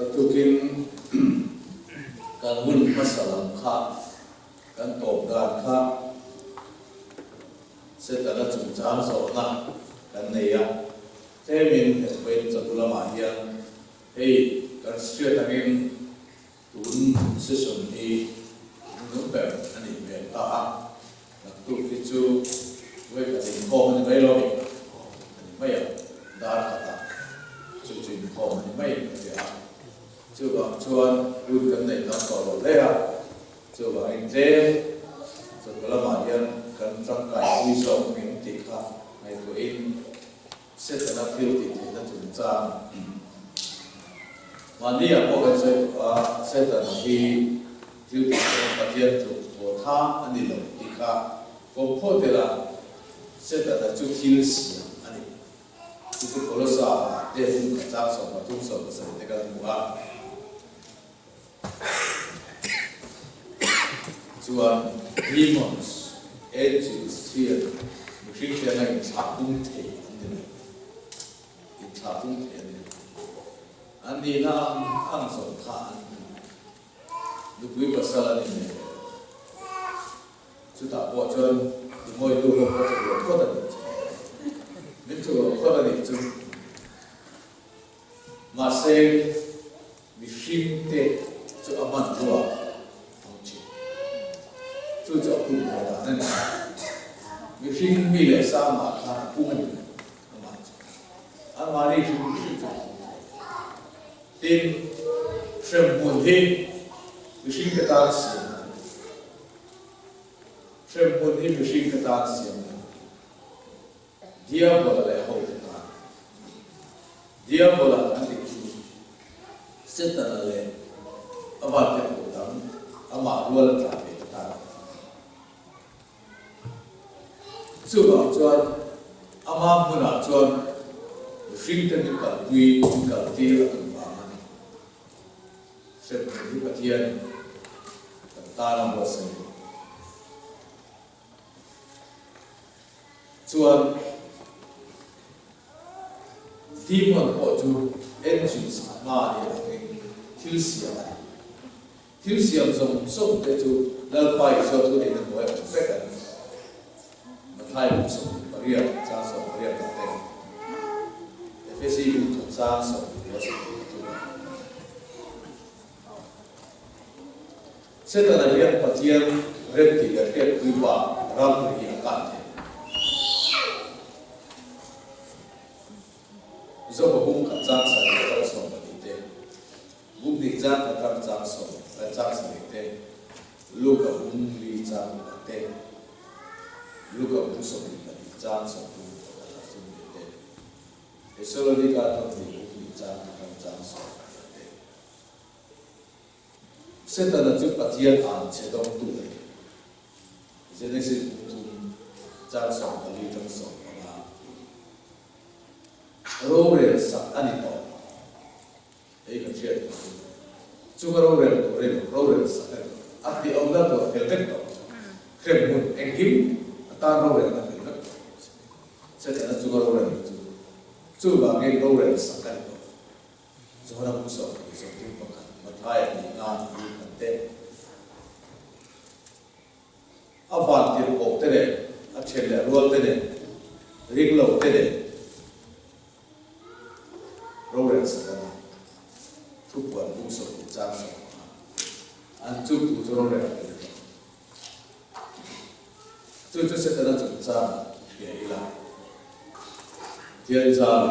Tukin kan hun hmasa lam kha kan tawp dan kha Setana chungchang zawhna kan nei a, tlemin he chawhnu lamah hian hei kan hriat angin Tun session hi hmunung ber a nih hmel ta a, naktuk hi chu vawikhat inkhawm a ni mai lo a ni mai ang, dar khatah chu chu inkhawm a ni mai ka ti a, chuvang chuan hun kan neih tam tawh lo hle a, chuvangin tlem chawhnu lamah hian kan tangkai pui zawk min tih kha ngaihtuahin Setana thil tih theihna chungchang mahniah pawh kan sawi tawh a, Setana hi thil tih theihna Pathian tluk thaw tha a ni lo tih kha pawm phawt ila, Setana chu thil siam a ni. Chu chu Kolosa ah te hmun khat chang 13 17 te kan hmu a. Chuan demons, angels, hian mihring hian a inthlahpung thei an ni lo. Inthlahpung thei an ni lo. An nihna ang ang zawng kha an ni. Nupui pasal an innei leh lo. Chutah pawh chuan i ngawitu ho pawh tluk loh phawt a nih chu. Min tluk loh phawt a nih chu. Mahse, mihringte chu a hmanrua ang thin. Chu chu a pum haw dan a ni. Mihring mi leh sang mah khan a pum a ni amah chu. Anmahni hrim hrim chu a pum thei. Tin, hremhmun hi mihringte tan siam a ni. Hremhmun hi mihringte tan siam a ni. Diabola leh hote tan. Diabola an tih chu Setana leh a vantirhkoh dang amah rual a tla ve te tan. Chuvang chuan ama hmunah chuan mihringte min kalpui, min kaltir a tum vang a ni. Hremhmun hi Pathianin kan tan a buatsaih a ni. Chuan demon pawh chu engines a hma a nih avangin thil siam a ni. Thil siam zawng zawng te chu Lalpa Isua thu neihna hnuai awm vek a ni. Matthai buk 28 chang 28 ah te, Efesi buk khat chang 23 ah. Setana hian Pathian rem tih leh hriatpui bak ram hi a kah thei. Zopa bung khat chang sarih atang 12 te, bung hnih chang khat atang chang sawm leh chang sarih te, Luka bung li chang pakhat te, Luka bung 22 chang 31 te, Thesalonika thawmhnih bung hnih chang khat atang chang 11 te. Setana chu Pathian an chhe dawngtu a ni. Genesis buk thum chang 14 tang 15. Rorel sak a ni tawh. Hei kan hriat tur chu chunga rorel turin rorel sak a ni tawh. A tih awmna tur a fel vek tawh. Hrem hmun engkim atan rorel a fel vek tawh. Setana chunga rorel chu chuvangin rorel sak a ni tawh. Zoram hmuhsawm tur zawhtu pakhat Mathaia tih nan hi kan teh. A van tirhkoh te leh a then leh rual te leh ring lo te leh rorel sakana thupuan hmuhsawm tih chang sawm kha an chung thu chu rorel a tel tawh. Chu chu Setana chungchang hria ila. Thianzal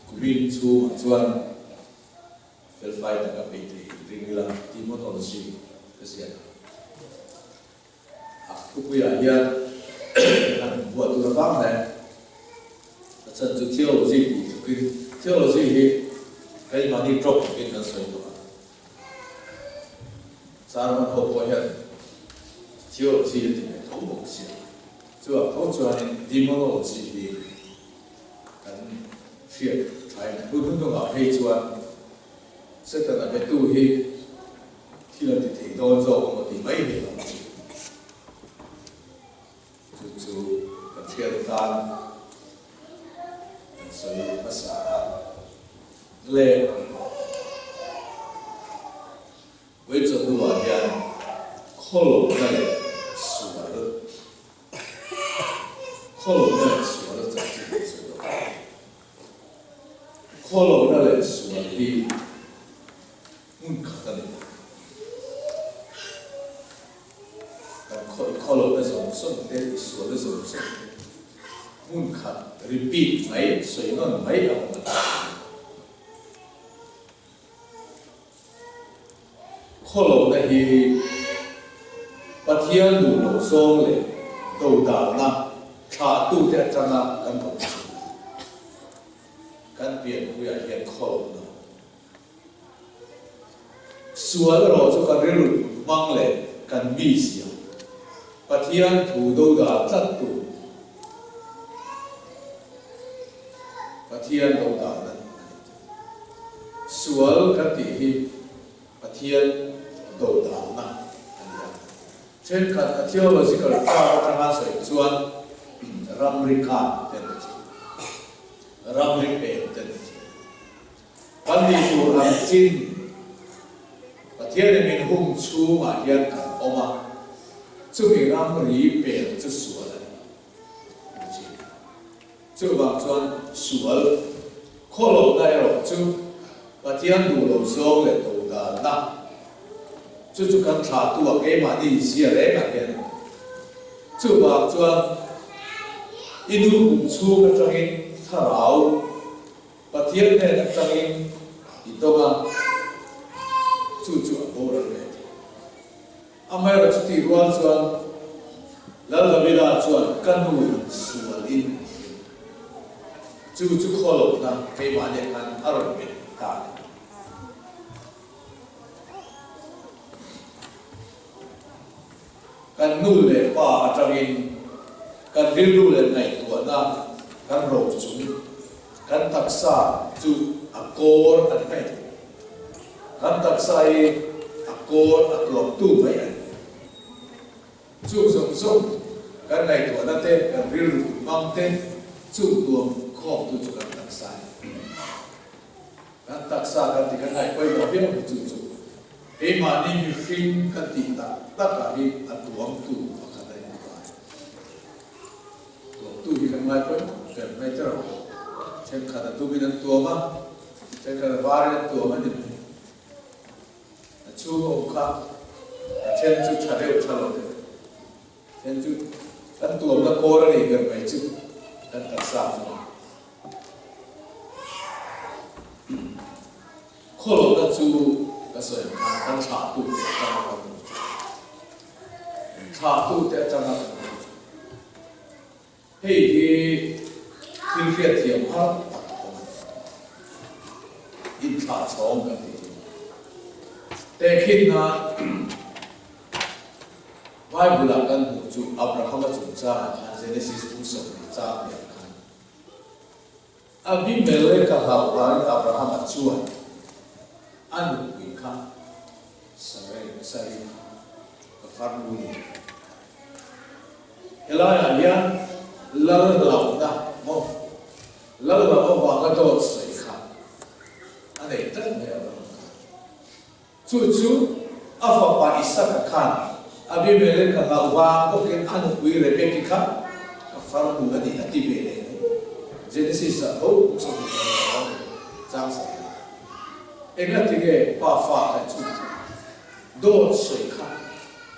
kumin chhungah chuan felfai taka peih thei ring ila demonology ka ziak a. A thupuiah hian han buah tur avang hle. A chhan chu theology tih tlukin theology hi keimahni tawk takin kan sawi tawh a. Sermon ho pawh hian theology a ti ve tho bawk sia. Chuvang tho chuanin demonology hi kan hriat thain hun hnungah phei chuan Setana betu hi thil a ti thei dawn zawk emaw tih mai hi a awm thin. Chu chu kan hriat atan kan sawi hmasa a le. Khawlawhna leh sual Khawlawhna leh sual a chanchin kan sawi dawn a ni. Khawlawhna leh sual hi hmun khat a ni lo. Kan khaw i khawlawhna zawng zawng te, i sualna zawng zawng te hmun khat repeat mai, sawi nawn mai a awm a ni. Khawlohna hi Pathian duh loh zawng leh dodalna thlahtute atanga kan rawn chhun a. Kan pianpuiah hian khawlohna a awm. Sual erawh chu kan rilru hmang leh kan mizia, Pathian thu dodal tlattu, Pathian dodalna a ni. Sual kan tih hi Pathian dodalna a ni a. Thenkhat a theological term atanga sawi chuan ramri khan te an ti. Ramri pen te an ti. Kan nih tur ang chin Pathianin min hung chhungah hian kan awm a, chumi ramri pen chu sual a ni. An ti. Chuvang chuan sual khawlohna erawh chu Pathian duh lo zawng leh dodalna chu chu kan thlahtu a keimahni zia rengah hian a awm. Chuvang chuan i nu kum chhung atangin thlarau Pathian hnen atangin i dawng a, chu chu a boral ve thei. Amaherawh chutih rual chuan Lal Davida chuan ka nu in sual in a hlim. Chu chu khawlohna keimahni khan a rawn bet ta a ni. Kan nu leh pa atangin kan rilru leh ngaihtuahna kan ro chung kan taksa chu a kawr a ni mai thei. Kan taksa hi a kawr a tuamtu mai a ni. Chung zawng zawng kan ngaihtuahna te, kan rilru hmang te chung tuam khawmtu chu kan taksa a ni. Kan taksa kan ti kan ngaih pawimawh viau hi chu chu keimahni mihring kan tih tak takah hi a tuamtu pakhat a inti ta a ni. Tuamtu hi kan ngai pawimawh ber mai ta rawh. Thenkhat a tumin an tuam a, thenkhat a varin an tuam a ni mai. A chhung awm kha a then chu tha deuh tha lo deuh. Then chu kan tuamna kawr a nih ber mai chu kan taksa chu. Khawlawhna chu ka sawi ang khan kan thlahtute atanga kan hmuh chu. Thlahtute atanga kan hmuh chu. Hei hi thil hriatthiam har tak a awm a ni. Inthlah chhawng kan tih hi. Tehkhin nan Bible-ah kan hmuh chu Abrahama chungchangah khan Genesis bung 20 chang hniah khan Abimeleka hlauh vangin Abrahama chuan a nupui kha Sarai Sari kha ka farnu ni a ti. Helaiah hian lal hlauhna maw lal hlauh avanga dawt sawi kha a nei tlat mai Abraham khan. Chu chu a fapa Isaka khan Abimeleka hlauh vang bawkin a nupui Rebeki kha ka farnu a ni a ti ve leh mai. Genesis ah tho 25 a awm chang sak a. Engati nge pa fa kha chu dawt sawi kha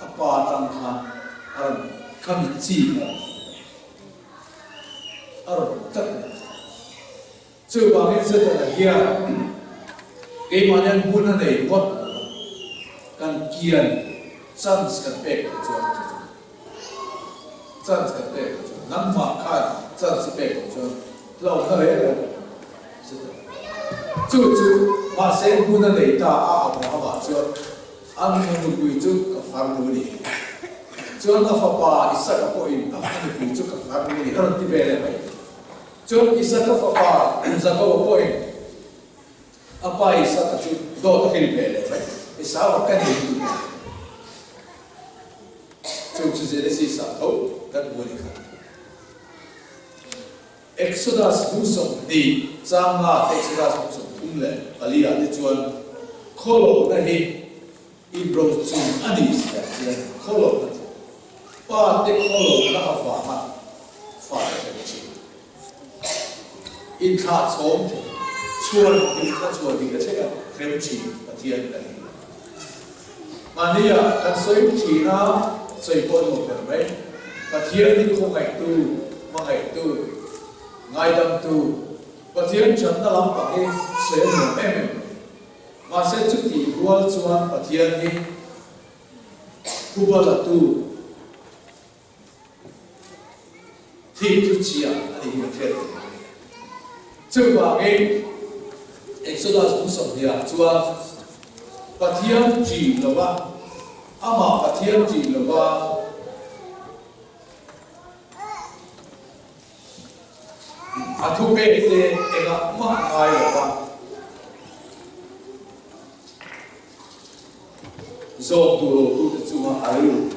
a pa atang khan a rawn khami chi kha a rawn tlat mai. Chuvangin Setana hian keimahnian hmun a nei ngawt lo va, kan kian chance kan pek loh chuan chu chu chance kan pek loh chuan nangmah khan chance i pek loh chuan hlauhna reng reng a awm Setana. Chu chu mahse hmun a nei ta a Abrahama chuan a nupui chu ka farnu a ni. Chuan a fapa Isaka pawhin a nupui chu ka farnu a ni a rawn ti ve leh mai. Chuan Isaka fapa Jakoba pawhin a pa Isaka chu dawt a hrilh ve leh mai, Esau ka ni tih a hrilh. Chung chu Genesis ah tho kan hmu a ni kha. Exodus bung 20 chang nga te Exodus bung 34 ah te chuan khawlohna hi. Inrochung a nih zia chian khawlawhna chu pa te khawlawhna avanga fa te hrem thin. Inthlah chhawm thei, chhuan dik a chhuan dik a thleng a hrem thin Pathian kan ni. Mahnia kan sawi thin a, sawi pawh nuam ber mai. Pathian hi khawngaihtu, hmangaihtu, ngaidamtu, Pathian thatna lampang hi sawi a nuam em em mai. Mahse chutih rual chuan Pathian hi phuba latu thik chu chhia a nih hi kan hriat thei a ni. Chuvangin Exodus bu 20 ah chuan Pathian ṭih lova, amah Pathian ṭih lova, A thupek te engah mah ngai lo va, zawm duh lo tute chunga a rilru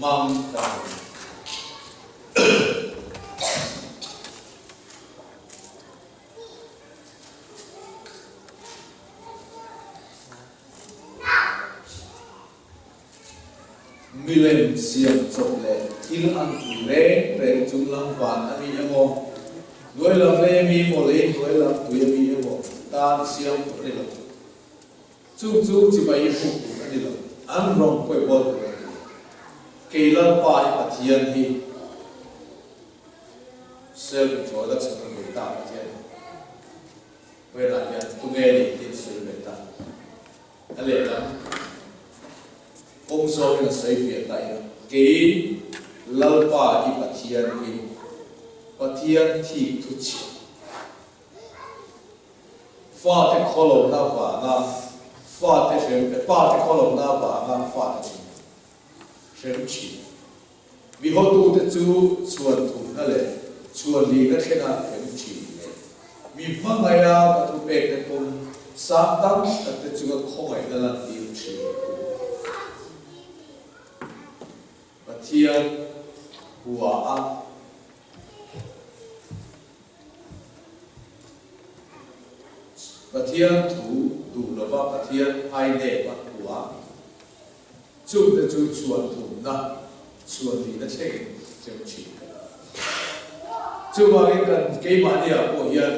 mang ta a ni. Milem siam chawp leh thil an pui reng reng chung lam van a mi emaw, hnuai lam lei a mi emaw, lei hnuai lam tui a mi emaw tan siam tur a ni lo. Chung chu chibai i hmuh tur a ni lo, an rawng pawih bawl tur a ni lo. Kei Lalpa i Pathian hi self introduction a nei ta Pathian hmelah hian tunge ni tiin sawi ve ta. A lehlam kawng zawngin a sawi fiah ta ila, Kei Lalpa i Pathian hi Pathian thik thu chhiah, fate khawlohna vanga fate hrem, pate khawlohna vanga fate hrem thin. Mi hotute chu chhuan thumna leh chhuan lihna thlenga hrem thin leh mi hmangaia ka thupekte pawm sang tam takte chunga khawngaihna lantir thin tu Pathian hua a. Pathian thu duh lova Pathian hainep a hua. Chungte chu chhuan thumna, chhuan lihna thlengin chem thin ka ni. Chuvangin kan keimahniah pawh hian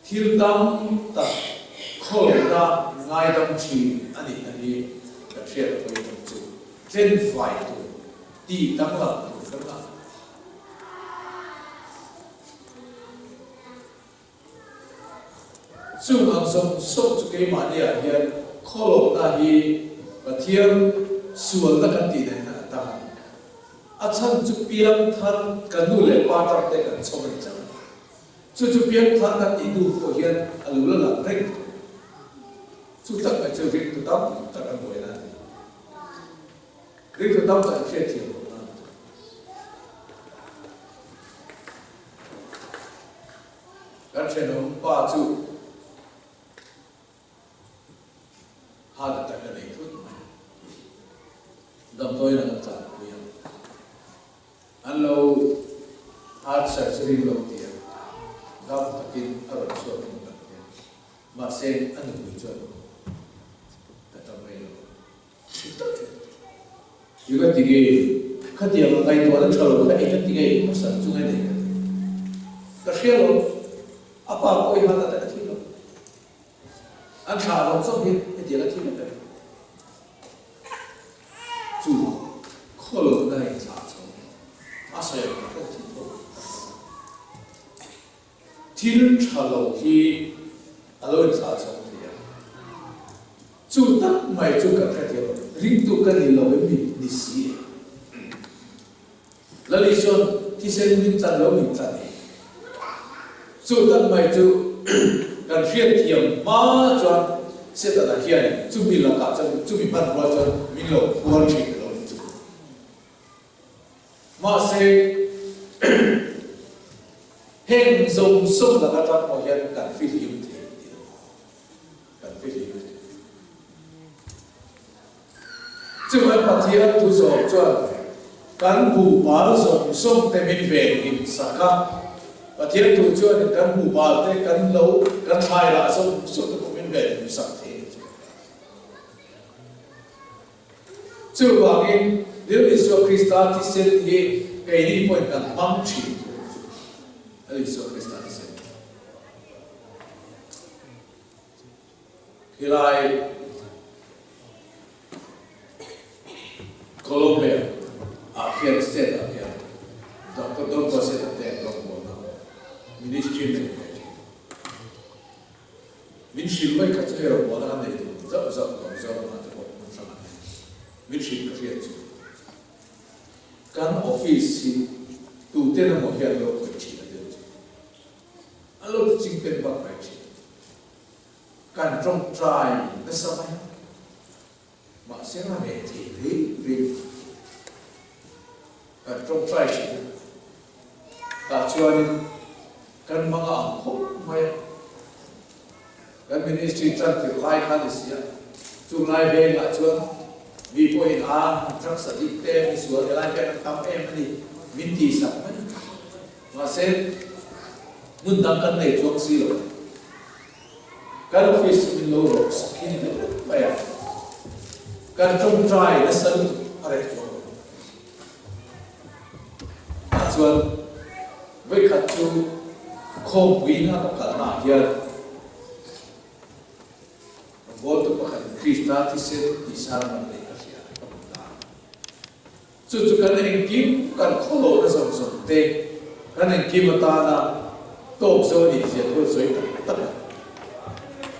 thil tam tak khawlna ngaidam thin a nihna hi kan hriat a pawimawh chu tlen fai tur, tih danglam tur kan ngah. Chung ang zawng zawng chu keimahniah hian khawlawkna hi Pathian sualna kan tih nen khan a tang a ni. A chhan chu piangthar kan nu leh pa tangte kan chhawm a ni chang. Chu chu piangthar kan tih hnu pawh hian a lo la lang reng tawh. Chu tak mai chu ringtu tam tak an buaina a ni. Ringtu tam tak an hriatthiam lohna a ni. Kan thenawm pa chu heart attack a nei thut mai. Damdawiin an tlan pui a, an lo heart surgery lo ti a, dam takin a rawn chhuak in kan hria. Mahse a nupui chuan ka tam rei lo. Chu ka ti nge? Khatiang a ngaihtuahna tha lo kha eng a ti nge i hmasa chu nge nei ka ti. Ka hria lo, a pa pawh i hman atan a thi lo. An thlah lo chauh hi hetiang a thi vek a ni. Chu khaw lohna in thlah chho a sawi ang kha thi tho. Thil tha lo hi a lo inthlah chho thei a, chu tak mai chu kan hrethiam lo, ringtu ka ni lo em ni ni si e. Lali chuan thisen min tlan lo min tlan e. Chu tak mai chu kan hriatthiam hma chuan Setana hian chumi lakah chuan chumi hmanrua chuan min lo phuar thin lo ni chu. Mahse, heng zawng zawng lak atang pawh hian kan fihlim thei tih a ni. Kan fihlim thei. Chuan Pathian thu zawng chuan kan buhbal zawng zawng te min venhim sak a. Pathian thu chuanin kan buhbal te kan lo kan thlai rah zawng zawng te pawh min venhim sak thei a ni. Chuvangin, Lil Isua Krista thisen hi keini pawhin kan hmang thin tur chu Lal Isua Krista thisen hi. Khilai Colombia ah khian state ah khian Doctor Don Bosetta te an rawngbawlna ministry nei ve thin. Min hrilh mai kha chu hei rawngbawlna kan nei tur zauh zauh tawh Mizoram ah te pawh hmun hrang ah te min hrilh ka hriat chu kan office hi tuten emaw hian lo khawih thin a deuh chu an lo ti ching pen bak mai thin. Kan tawngtai nasa mai a, mahse a reh thei reng reng lo. Kan tawngtai thin a, tah chuanin kan hmang a ang khawp mai a. Kan ministry tan tirh lai kha ni si a, chung lai vengah chuan mi pawhin a drugs addict te, misual helai te an tam em a ni, min tihsak mai. Mahse, hmun dang kan nei chuang si lo. Kan office chu min lo rawk sak hi ni deuh mai a, kan tawngtai nasa lutuk a reh chuang lo. Tah chuan vawikhat chu khawmpuiin a ka kalnaah hian rawngbawltu pakhatin Krista thisen tihsar man neih ka hria ka hmu ta a. Chu chu kan engkim kan khawlawhna zawng zawng te kan engkim atana tawk zo a nih zia thu a sawi tak tak a.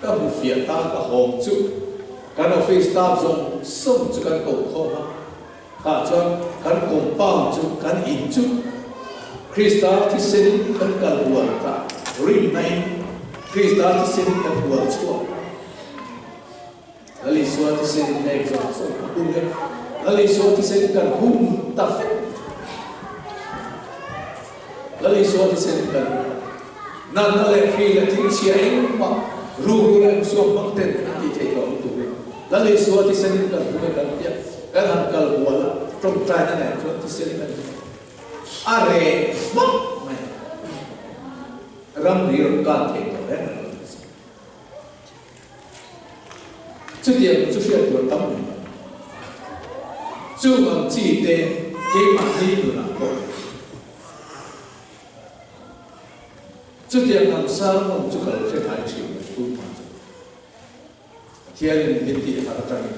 Ka hmu fiah ta ka hawng chu kan office staff zawng zawng chu kan ko khawm a, tah chuan kan compound chu kan in chu Krista thisen kan kal hual ta rinna in Krista thisen kan hual chhuak. Lal Isua thisen hnek zawng zawng ka hum e, Lal Isua thisen kan hum ta vek. Lal Isua thisen kan hum. Natna leh hri leh thil chhia engmah rukru leh engsuak hmang ten an tih theih loh ang turin Lal Isua thisen kan hum e kan tia kan han kal hual a, tawngtaina nen chuan thisen kan hum a reh hmak mai a, ramri rawn kan thei tawh reng reng lo. Chutiang chu hriat tur tam mai. Chung ang chi te keimahni nunah pawh chutiang ang sermon chu ka lo hre ngai thin lo tun hma chu. Pathianin min tih harh atangin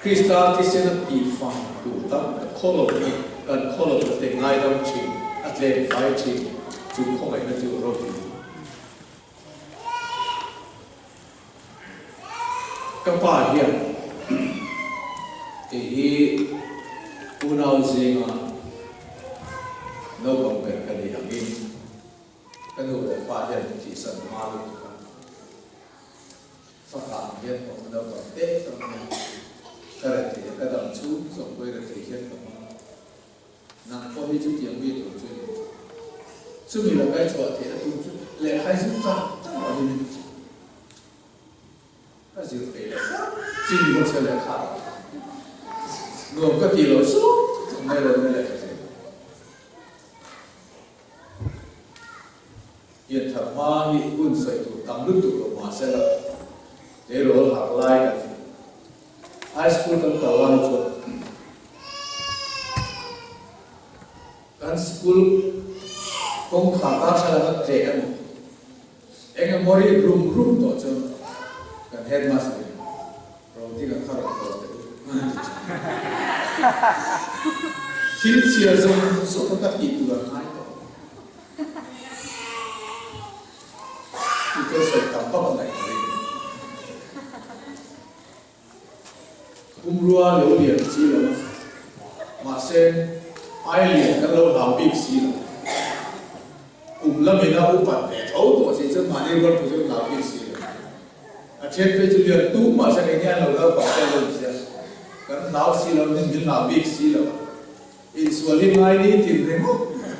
Krista thisen a tih fang tur tam tak khawlawpna kan khawlawpna te ngaidam thin a tlem fai thin chu khawngaihna chu ropui. Ka pa hian kei hi unau zinga naupang ber ka ni angin ka nu leh pa hian min tihsan hma lutuk a, fapa ang hian awm naupang te ka hmang a, ka rethei a, ka dam chhung zawng pawhin rethei hian ka hmang a. Nang pawh hi chutiang mi tur chu i ni. Chumi laka i chhuah theihna tum chu lehkha i zir chak chak lo hi ni. Ka zir peih lo hrep chin bawk se lehkha nuam ka tih loh sup chuan mai lo na lehkha zir. Pianthar hma hi hun sawi tur tam lutuk lo mahse la tleirawl harh lai kan High school kan kal lai chuan kan school kawngkhar darthlalang a tleh emaw eng emaw ri rum rum tawh chuan kan headmaster in Rodinga kha rawn call teh u a ti thin. Thil chhiar zawng zawng kha ka tih tur an ngai tawh. Chu chuan sawi tam vak a ngaih ka ring. Pumrua lo lian chi lo a, mahse ai lian kan lo hlau bik si lo. Kum lamin a upat ve tho tawh si chuan mahni rual pawh chu kan hlau bik si lo. A then phei chu lian tum mahse kei hian lo naupang te an lo inzia kan hlau si lo, min hlau bik si lo a, insual hi ngai ni tin ringawt mai a.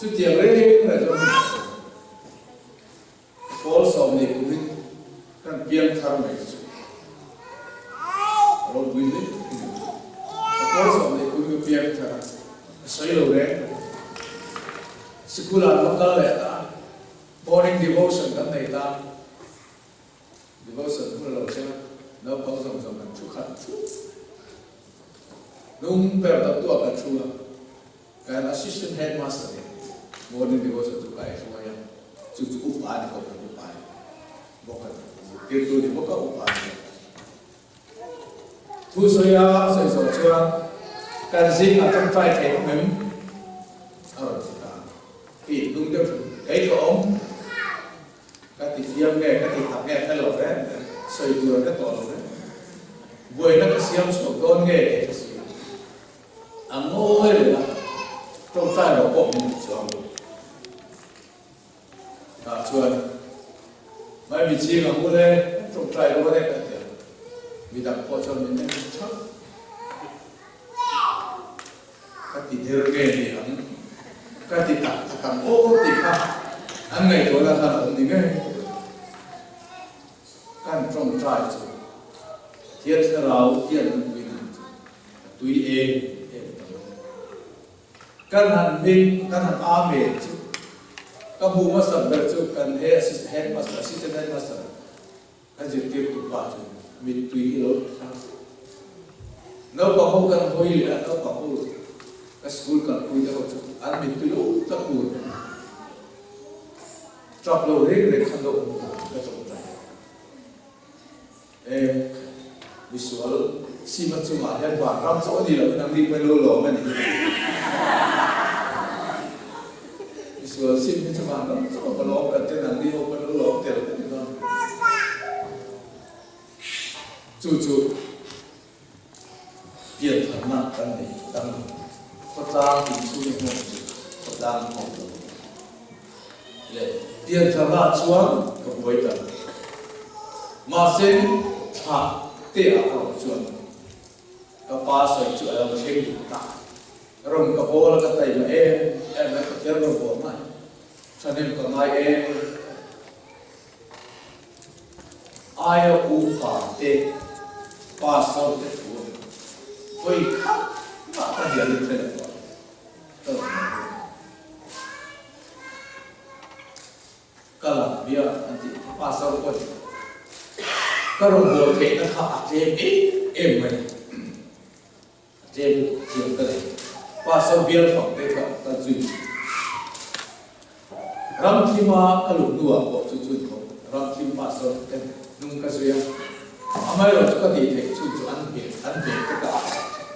Chutiang reng reng chuan Pawl 11 kumin kan piang thar mai chu a ropui hle a ni. Ka pawl 11 kumin ka piang thar a, ka sawi lo reng reng. Sikul ah ka kal leh ta a, morning devotion kan nei ta a, devotion hun a lo thleng a. Naupang zawng zawng kan thu khat thup. Hnung ber daptuah kan thu a, kan assistant headmaster in morning devotion chu kai hruai a, chu chu upa a ni bawk a, upa a ni bawk a, zirtirtu ni bawk a, upa a ni bawk. Thu sawi a sawi zawh chuan kan zingah tawngtai thei awm em? A rawn ti ta a, i hnung deuh thu, kei ka awm. Ka ti fiam nge, ka ti tak nge hre lo reng reng, sawi tur a hre tawh lo reng. Buaina ka siam chhuak dawn nge tih ka si a. A ngawi reng a, tawngtai lo pawh min ti chuang lo. Tah chuan mai mi ching ang ule, tawngtai lo a nek a ti a. Midang pawh chuan min en thap. Ka ti der nge ni ang? Ka ti tak tak ang aw tih kha an ngaihtuahna khan a awm ni ngei. Kan tawngtai chu Pathian Thlarau hian an pui nan chu a tui em em ta mai. Kan han hming, kan han Amen chu ka hmuh hmasak ber chu kan he headmaster, assistant headmaster Ka zirtirtu pa chu mittui hi lo thlang se. Naupang ho kan hawi leh a, naupang ho ka school kalpui te ho chu an mittui lo tak tur tap lo reng reng khan lo awm tur ka tawngtai. E, misual sima chungah hian vanram chu a ni lo, nangni pawhin lo lawm a ni. Misual sim hi chu vanram chu ka lawm kan te nangni ho pawhin lo lawm tel ka ni dawn. Chu chu piantharna kan nei dang khawtlang inchhung i hmuh chu khawtlang i hmuh lo le piantharna chuan ka buai ta mahse thla te ah erawh chuan ka pa sawi chu a lo thleng duh ta Ram ka bawl a ka taima em em mai Pathian rawn bawl mai thahnem ka ngai em aia upa te pastor te thu vawi khat mah ka hnial in hre lo a ka rawn hmu bawk. Ka lam bia an tih kha pastor pawh ni ka rawn bawl theihna kha a tlem em em mai. A tlem lutuk thiam ka nei. Pastor bial fang te kha ka zui. Ramthima ka luh hnuah pawh chu chun tho Ramthim pastor te hnung ka zui a. Amaherawh chu ka tih theih chhun chu an bek an bek te ka ah sak thin.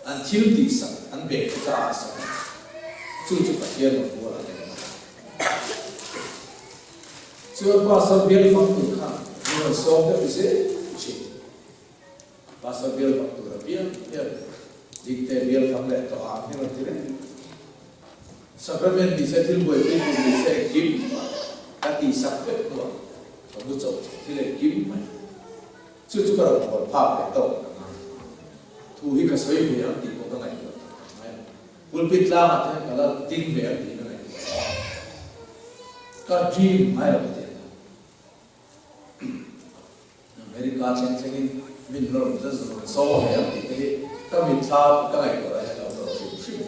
An thil tih sak an bek te ka ah sak a. Chu chu Pathian rawn bual a nei a. Chuan pastor bial fang tur khan min rawn sawm deuh zel thin. Pastor bial fak tur a piang hian Dikte bial fak leh tawh ang hi rawn ti reng. Sacrament ni se thil buaipui tur ni se engkim ka tih sak vek hnuah ka mu chauh thei thil engkim mai. Chu chu ka rawn hawn phak ve tawk ka ngai. Thu hi ka sawi ve ang tih pawh ka ngaihtuah tak tak ngai lo. Pulpit tlangah te hian ka la ding ve ang tih ka ngaihtuah tak. Ka dream ngai lo ka ti ang. America thleng thlengin min rawn rawn saw ve ang tih te hi ka mitthla ka ngaihtuah lai hian a lo hrim hrim.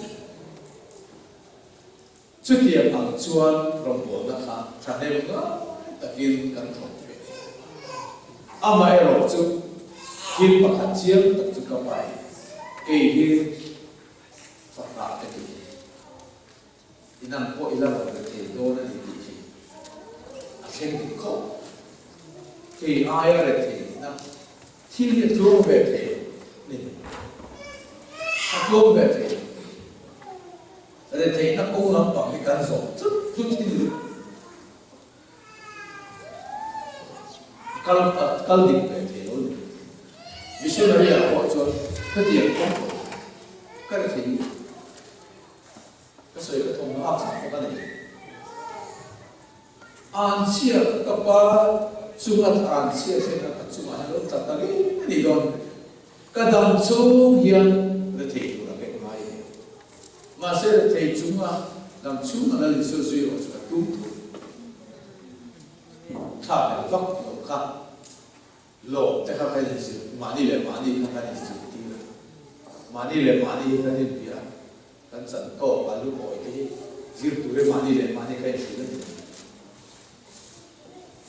Chutiang ang chuan rawngbawlna kha thahnem ngai takin kan thawk ve. Amaherawh chu thil pakhat chiang tak chu ka pai kei hi fahrah ka ti. Inang pawh i la rawn be thei dawn a ni tih hi a thleng dik khawp. Kei aia retheihna thil hi a tluang ve thei ni. A tluang ve thei. Retheihna kawng lampang hi kan zawh tlut tlut hi ni. A kal a kal dik ve thei lo ni. Missionary ah pawh chuan khatiang kawng pawh ka rethei ni. Ka sawi ka thawmhnaw hak chak bawk a ni. Anchhia ka pa chunga anchhia thlen kha ka chungah hian lo tla ta reng a ni dawn. Ka dam chung hian rethei tur a vek ngai a ni. Mahse rethei chunga dam chung a lal insual zui erawh chu ka tum thung. Thla bel vak lo kha Lawm te kha kan inzir, mahni leh mahni kha kan inzirtir a, mahni leh mahni hi kan inbia a, kan chan tawk a lungawi te hi zir turin mahni leh mahni ka inhrilh a ni.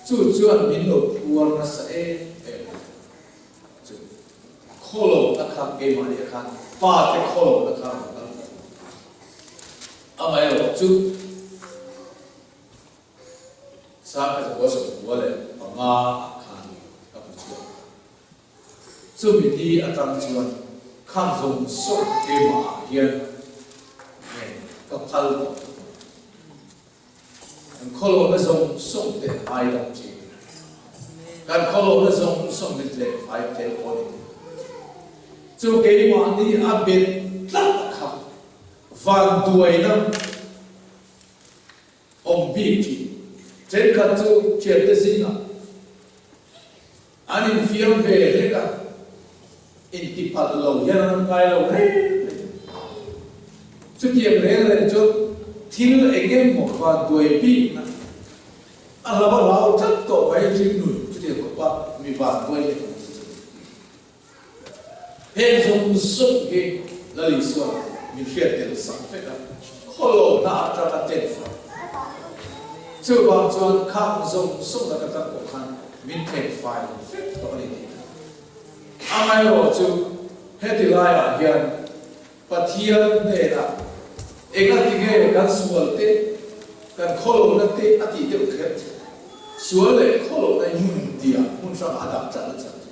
Chu chuan min lo phuar nasa em em a. Chu khawlawmna kha keimahni ah khan pa te khawlawmna kha a rawn kal ta. Amaherawh chu Sangha zakua 95 ah khan ka hmu chhuak ta. Chumi ni atang chuan khang zawng zawng keimah ah hian nge ka phal tawh tawh. Kan khawlawhna zawng zawng te ai dam thin. Kan khawlawhna zawng zawng hi tlem fai tel pawh a ni thei. Chu keimahni a bet tlat kha vanduaina awm bik thin. Thenkhat chu thiante zingah An infiam ve hlek a, intipalh lo hian an awm ngai lo reng reng. Chutiang reng reng chu thil eng emaw vanduai bikna a hlau a hlau tlat tawh mai ringnun chutiang khawpa mi vanduai leh ang chi chu. Heng zawng zawng hi Lal Isua min hriat tel sak vek a, khawlawhna atanga ten fai. Chuvang chuan khang zawng zawng laka tang pawh khan min then fai vek tawh a ni tih kha. Amaherawhchu heti laiah hian Pathian hnenah engatinge kan sual te, kan khawlohna te a tih deuh kher chu. Sual leh khawlohna hi hmun tia hmun hrangah a dah tlat a chhan chu.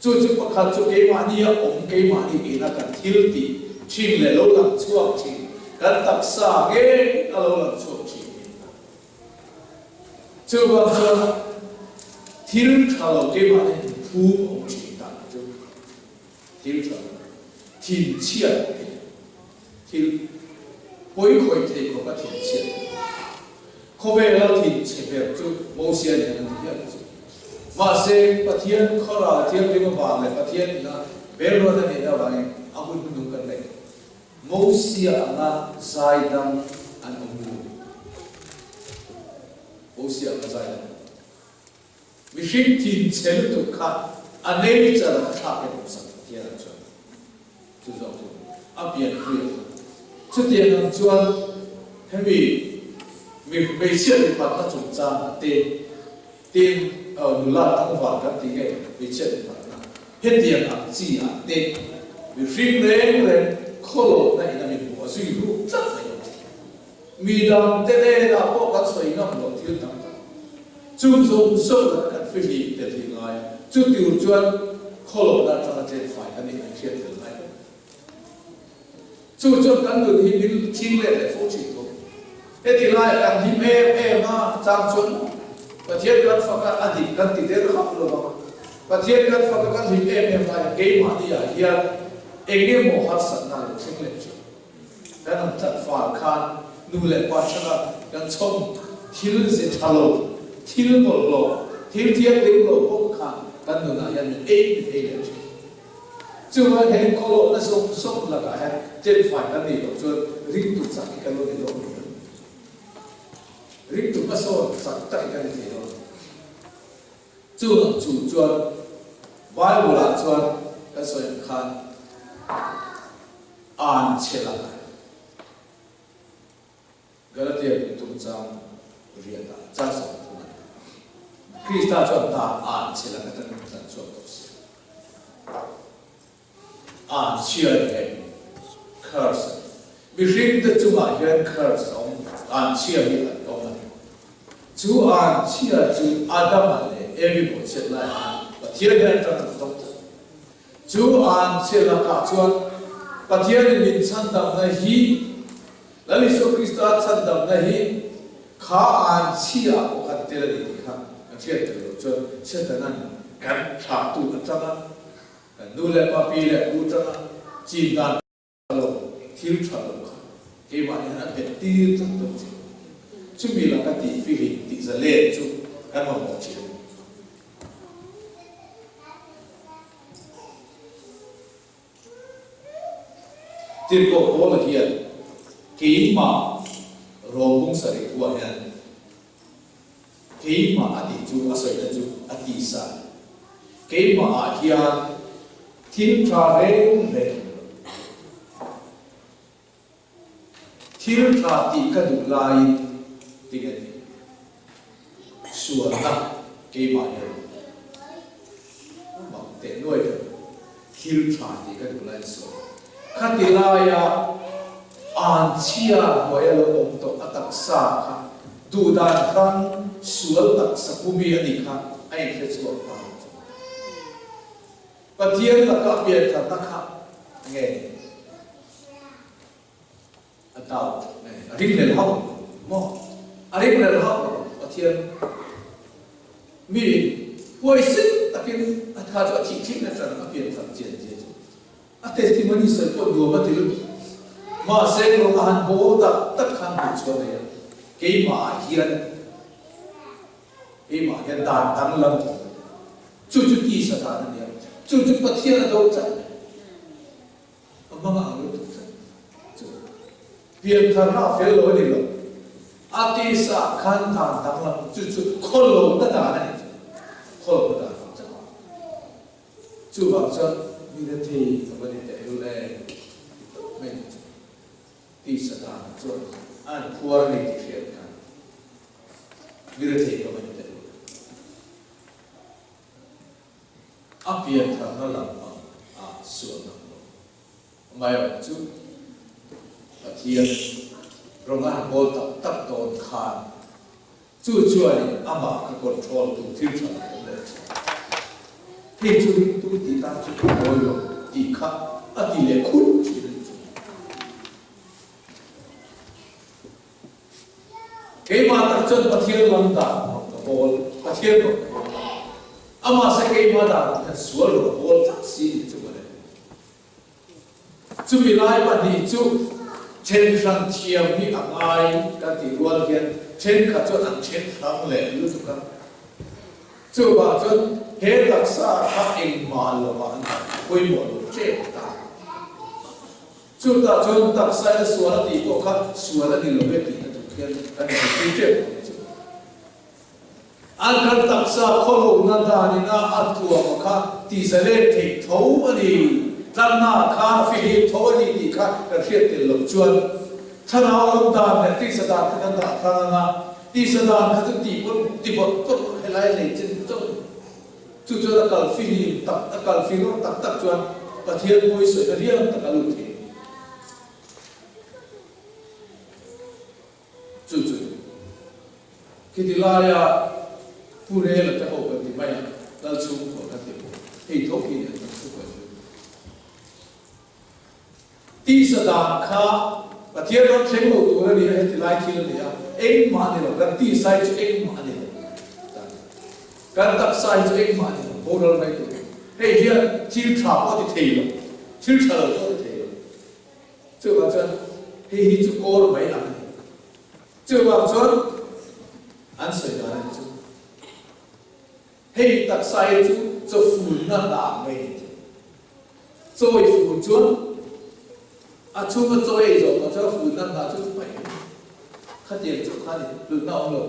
Chu chu pakhat chu keimahnia awm, keimahni ina kan thil tih thin leh lo lang chhuak thin, kan taksa ngei a lo lang chhuak thin hi. Chuvang chuan thil tha lo keimahni inphum awm thin dan chu. Thil tha lo, thinchhiat thei, thil pawi khawih thei khawpa thinchhiat thei. Khawvela thinchhe ber chu Mosia nen an ti hial chu. Mahse, Pathian khawral thianghlim avang leh Pathian ina belruat a nihna avangin a hun hnuhnung kan nei. Mosia anga zaidam an awm lo. Mosia anga zaidam an awm lo. Mihring thinchhe lutuk kha a nature a thlak em awm sak Pathian ah chuan chu zawk chu a pianpui a kha. Chutiang ang chuan hemi mi hmeichhia mipatna chungchang a te tin nula tlangval kan tih nge hmeichhia mipatna hetiang ang chi ah te mihring reng reng khawlawhna in a min hmuh a zui ruk tlat mai awm. Mi dangte hnenah pawh kan sawi ngam loh thil tam tak. Chung zawng zawng laka kan fihlim tel hi ngai a, chutir chuan khawlawhna atanga chen fai kan nih kan hriat tel ngai lo. Chu chuan kan nun hi min thing let leh fo thin tho. Heti laiah kan hlim em em a, chang chuan maw Pathian kan fak a, a dik kan ti der hauh lo vang a. Pathian kan fak a, kan hlim em em laiah keimahni ah hian eng emaw harsatna lo thleng leh thin. Kan han tlat fal khan nu leh pa hranga kan chhawm thil ze tha lo, thil bawlhhlawh, thil thianghlim lo bawk khan kan nunah hian min ei min ei leh thin. Chuvangin he khawlawhna zawng zawng lakah hian tlem-fai kan nih loh chuan ringtu chak hi kan lo ni dawn lo. Ringtu hmasawn chak tak hi kan ni thei dawn lo. Chu ang chu chuan Bible ah chuan kan sawi ang khan an chhe lakah Galatia bu chungchang riat ah chang 30 a ni. Krista chuan dan an chhe lak atangin tlan chhuak tawh si a. An chhia ni hek curse a ni. Mihring te chungah hian curse a awm, an chhia hi an awm a ni. Chu an chhia chu Adama leh Evi bawhchhiat lai khan Pathian hian atang an dawng tlat. Chu an chhia lakah chuan Pathianin min chhandamna hi, Lal Isua Krista chhandamna hi kha an chhia ah pawh khan tel a ni tih kha kan hriat tel loh chuan Setana'n kan thlahtu atanga Kan nu leh pa, pi leh pu tanga chin dan tha lo, thil tha lo kha keimah hian a bet tir tlat dawn che. Chumi laka tih fihlim, tih zalen chu kan mamawh thin a ni. Tirhkoh Paula hian keimah Rom bung sarih thuah hian Keimah a tih chu a sawina chu a tisa a ni. Keimah ah hian thil tha reng reng a ni lo. Thil tha tih ka duh laiin tinge tih? Sualna keimah hi a awm. A mak teh nuai lo. Thil tha tih ka duh laiin sawi. Khati laia anchhia hnuaia lo awm tawh a taksa kha duhdan hrang sual taksa pumi a nih kha a inhre chhuak ta ang chu. Pathian laka a piantharna kha nge ni? A doubt nge a ringhlel hauh lo maw? A ringhlel hauh lo Pathian miin huaisen takin a tha chu a thih thih na chan a pianthar chian zia chu a testimony sawi pawh nuam a ti lutuk. Mahse rawng a han bawl tak tak khan hmuh chhuah nei a, keimah ah hian keimah hian dan danglam a awm. Chu chu tisa dan a nia, chu chu Pathian a do tlat. A hmang ang lutuk tlat chu piantharna a fel lo a ni lo. A tisa khan dan danglam chu chu khawlona dan a ni chu. Khawlona dan ang chauh a. Chuvang chuan mi rethei ka va ni teh lul e ti tawp mai ni chu. Tisa dan chuan a an phuar a ni tih hriat khan mi rethei ka va ni teh lul e. A piantharna lam pang ah sualna a awm. Amaherawh chu Pathian rawng a han bawl tak tak dawn khan chu chuanin amah ka control tu thil tha lo awm leh thin. Hei chu ringtu tih tan chu ka mawi lo tih kha a ti leh khur thin a ni chu. Keimah tak chuan Pathian lam dan rawh ka bawl, Pathian rawh ka bawl a. Amah se keimah dan ah hian sual rawh ka bawl tlat si ni chu mawle. Chumi lai pahnih chu then hran thiam hi a ngai kan tih rual hian thenkhat chuan an then hrang leh lutuk a. Chuvang chuan he taksa kha engmah lovah an dah pawimawh lo tep ta. Chutah chuan taksa in sual a tih pawh kha sual a ni lo ve tih na tur hian kan inzirtir tep ang chu. An kan taksa khawlohna danina a tuam kha tihzalek theih tho a ni, tlanna khan a fihlim tho a ni tih kha kan hriat tel loh chuan thlarau lam dan leh tisa dan kha kan dah hrang ang a, tisa dan kha chu tih pawn ti bawrh bawrh helai lei chen chauh a ni. Chu chuan a kal fihlim tak, a kal fihhlawr tak tak chuan Pathian pawi sawina lian tak a lut thei. Chu chu khiti laia Pu Rela te ho kan ti mai a, Lal chhungkua kan ti pawh hei tho khi nen kan thu kawi chu. Tisa dan kha Pathian ram thleng lo tur a ni a, heti lai thil a ni a, engmah a ni lo, kan tisa hi chu engmah a ni lo, kan taksa hi chu engmah a ni lo, boral mai tur a ni. Hei hian thil tha pawh a ti thei lo, thil tha lo pawh a ti thei lo. Chuvang chuan hei hi chu kawl mai ang a ni. Chuvang chuan an sawi dan a ni chu. Hei taksa hi chu chawfunna hnah mai a ni. Chawi fun chuan a chhunga chawi ei zawh tawh chuan funna hnah chu mai khatiang chu kha ni hlutna awm lo.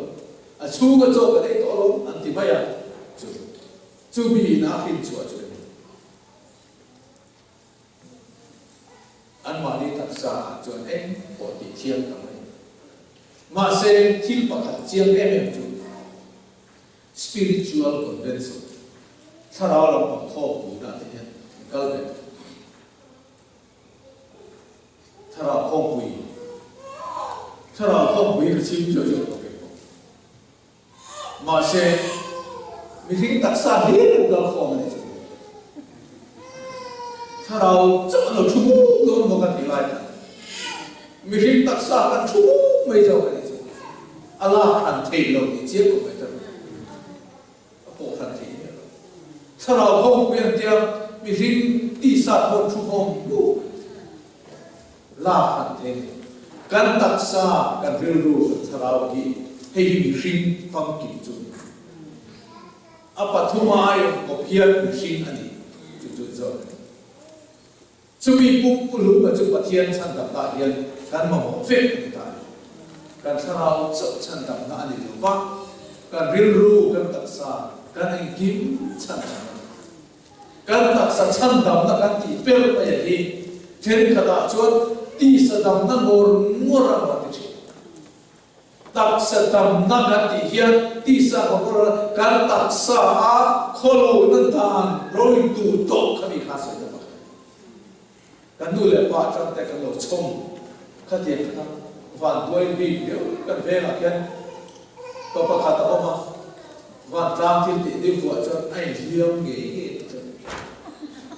A chhunga chaw kan ei tawh alawm an ti mai a, chu chu mi in a hrin chhuah chu a ni. Anmahni taksa ah chuan eng pawh tih thiam tam a ni. Mahse thil pakhat chiang em em chu Spiritual Convention, Thlarau lampang khawmpuina te hian an kal ve thung. Thlarau khawmpui, Thlarau khawmpui ka chhim chuah chuah tawh kei pawh. Mahse, mihring taksa hlir an kal khawm a ni chu. Thlarau chauh an lo thu muk dawn maw ka tih lai khan mihring taksa kan thu muk mai zawk a ni chu. A lak hran theih lo tih chiang khawp mai chuan a pawh hran theih miah lo. Thlarau khawmpui an tia mihring tisa pawh thu khawm muk lak hran theih a ni. Kan taksa, kan rilru, kan thlarau hi hei hi mihring famkim chu a ni. A pathuma aiawm kawp hian mihring a ni chu chu zawk a ni. Chumi pum pulhuma chu Pathian chhandamna hian kan mamawh vek a ni ta a ni. Kan thlarau chauh chhandamna a ni lo va, kan rilru, kan taksa, kan engkim chhandamna a ni. Kan taksa chhandamna kan tih per mai a hi thenkhatah chuan tisa damna ngawr ngawr a rawn ti thin. Taksa damna kan tih hian tisa a kawr a, kan taksa a khawlohna dan roi duh tawh kha mi kha sawi ta pakhat. Kan nu leh pa atang te kan lo chhawm khatiang kha vanduai bik deuh kan vengah khian pa pakhat a awm a, vantlang thil tih deuh vuah chuan a inhliam ngei ngei ta chuan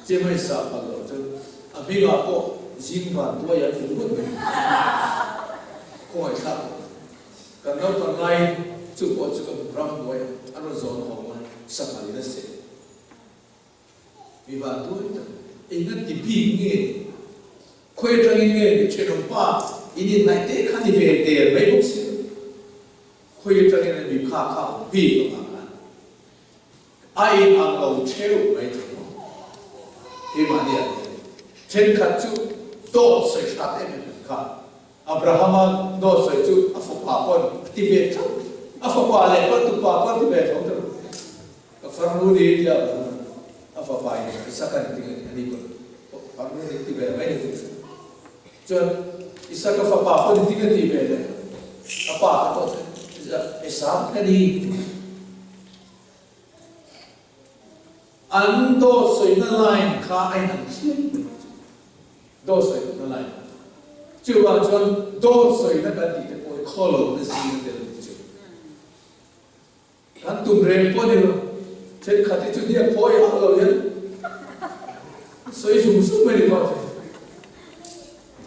chem a insah palh loh chuan a hmingah pawh zing vanduai an ti ringawt mai. Khawngaih thlak lo. Kan naupang laiin chu pawh chu ka hmu ram hnuai a rawn zawn haw a, sanghal in a seh. Mi vanduai tak eng a ti bik nge ni? Khawi atangin nge ni thenawm pa in inhnaih te kha ni ve der mai bawk si lo. Khawi atangin a mi kha kha awm bik avang khan a in ang lo theuh mai thei maw? Keimahni ah hian thenkhat chu dawt sawi hrat em em kha Abrahama dawt sawi chu a fapa pawn a ti ve tho. A fapa leh pawn tupa pawn a ti ve tho ta lo. Ka farnu ni tia Abrahama a fapa in Isaka ni ting a ni pawn farnu ni ti ve mai ni chu. Chuan Isaka fapa pawn ni ting a ti ve leh a pa kha pawh chuan Esau ka ni. An dawt sawina line kha a inang chiang mai chu. Dawt sawina line. Chuvang chuan dawt sawina kan tih te pawh hi khawlohna zing a tel chu. Kan tum reng pawh ni lo. Thenkhat hi chu hniak phawi hauh lo hian sawi zung zung mai ni pawh thei.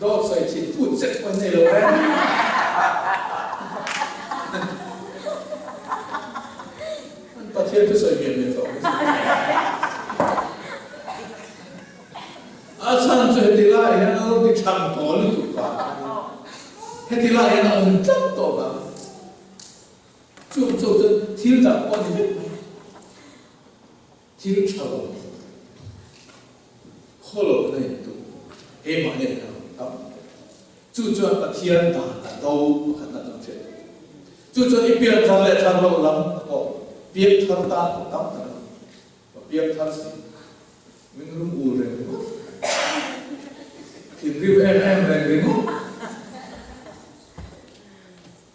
Dawt sawi thin phut zet pawh nei lo reng. Pathian chu sawi miah miah tawh ang chu. A chhan chu heti lai hian a lo ti than tawh lutuk vang a ni. Heti lai hian a awm tlat tawh vang a ni. Chung chu chuan thil dang pawh a ni vek mai. Thil tha lo khaw lo na in tu keimahni ah hian a awm tam hle. Chu chuan Pathian dan a do pakhat na chuan hriat theih. Chu chuan i pian thar leh thar loh lam pawh pian thar tan pawh tam tak a ni. Ka pian thar si min rum ul reng ringawt. Thinrim em em reng ringawt.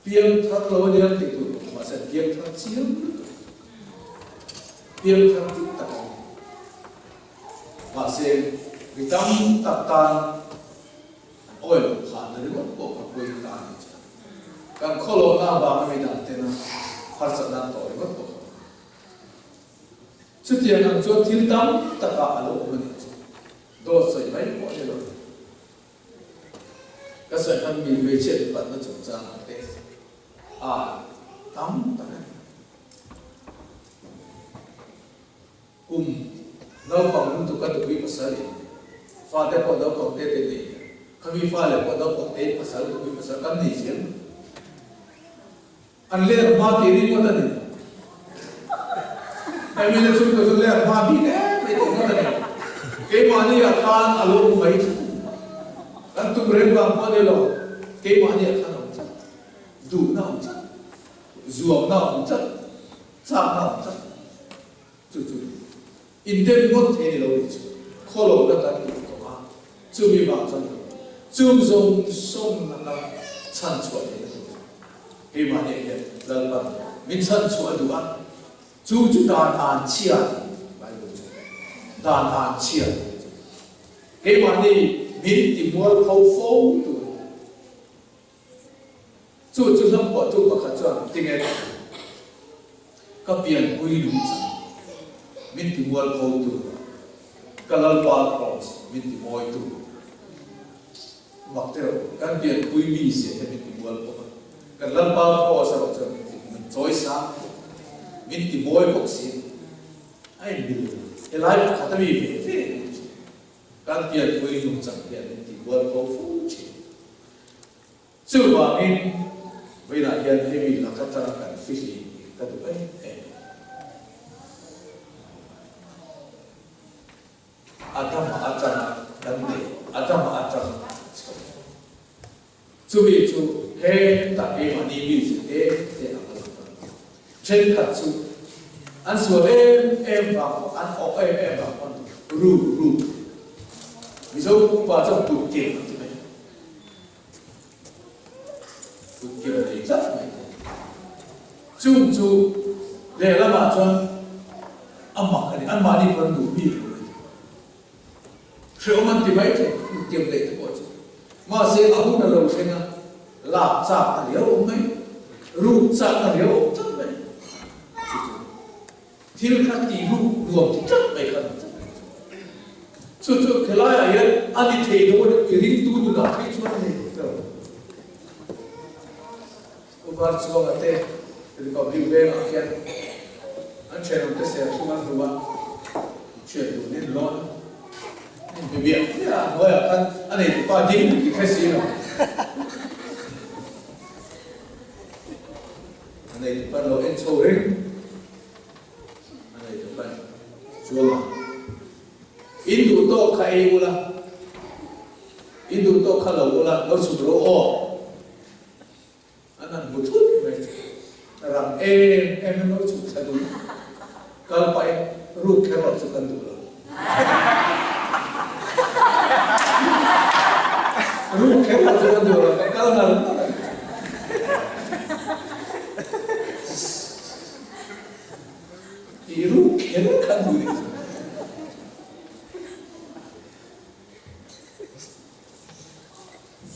Piangthar lo a nia tih tur pawh mahse piangthar chiang lutuk, piangthar dik tak a ni. Mahse mi tam tak tan an awi loh phah na ringawt pawh kha pawi ta a ni chuan kan khawlawhna avanga mi dang tena harsatna an tawh ringawt pawh kha chutiang ang chuan thil tam takah a lo awm a nih chu. Dawt sawi mai pawh a ni lo. Ka sawi hman mi hmeichhia patna chungchang ang te a tam tak a ni. Kum naupang lutuk a nupui pasal in fate pawh naupang te te nei hian khami fa leh pawh naupang te in pasal nupui pasal kan nei zel mai. An ler hma tih ringawt a ni. Hemi na chhungkaw chu ler hma bik em mai tih ngawt a ni. Keimahni ah khan a lo awm mai tlat a ni. Kan tum reng vang pawh a ni lo, keimahni ah khan a awm tlat. Duhna a awm tlat, zuamna a awm tlat, chakna a awm tlat. Chu chu indem ngawt thei ni lo nih chu khawlohna kan tih tawh a, chumi vang chuan chung zawng zawng laka chhan chhuah theihna tur chu keimahni ah hian Lalpan min chhan chhuah a duh a, chu chu dan an chhia tih Bible chu dan an chhia tih chu keimahni min ti mualpho fo tur a ni. Chu chu hlawmpawhtu pakhat chuan tinge ka pianpui lung chang min ti mualphotu, ka Lalpa Kraws min ti mawitu. Mak deuh, kan pianpui mi zia te min ti mualpho a, kan Lalpa Kraws erawh chuan min ti min chawi sang bawk, min ti mawi bawk si. A inmil helai pakhat a mi ve ve ni thin. Kan pianpui lung chang hian min ti mualpho fo thin. Chuvangin, vawiinah hian hemi laka tanga kan fihlim hi ka duh em em. Adama atanga kan neih, Adama atang chho. Chumi chu hetah keimahni mi te te ang a lang ta. Thenkhat chu an sual em em vang pawh, an awh em em vang pawh ru ru. Mizo pupa chuan kut kem an ti mai. Kut kem nei tlat mai. Chung chu lehlamah chuan a mak a ni, anmahni pawh an duh bik lo a ni. Hrehawm an ti mai thei, intiam daih te pawh chu. Mahse a hun a lo thleng a, lak chak a riau awm mai, ruk chak a riau awm tlat mai. Chu chu thil kha tih ruk nuam ti tlat mai kha a ni tlat mai chu. Chu chu helaiah hian a ni thei dawn i ringtu nunah phei chuan a nei lo. Uvar Chuanga te Republic vengah khian an thenawmte ser thung an hmu a, thian dunin lawn a inbe miah miah a, hnuaiah khan a neitupa ding ti hre si lo. A neitupa an lo en chho reng, a neitupa Chuanga in duh tawk kha ei ula, in duh tawk kha lo ula, lo chhuk ro aw. An han hmu thut mai chu rang em em in lo chhuk thla dun kal pahin ruk kher loh chu kan duh lo. Ruk kher loh chu kan duh lo, kan kal nal nal a ni. Tih ruk kher kan duh nih chu.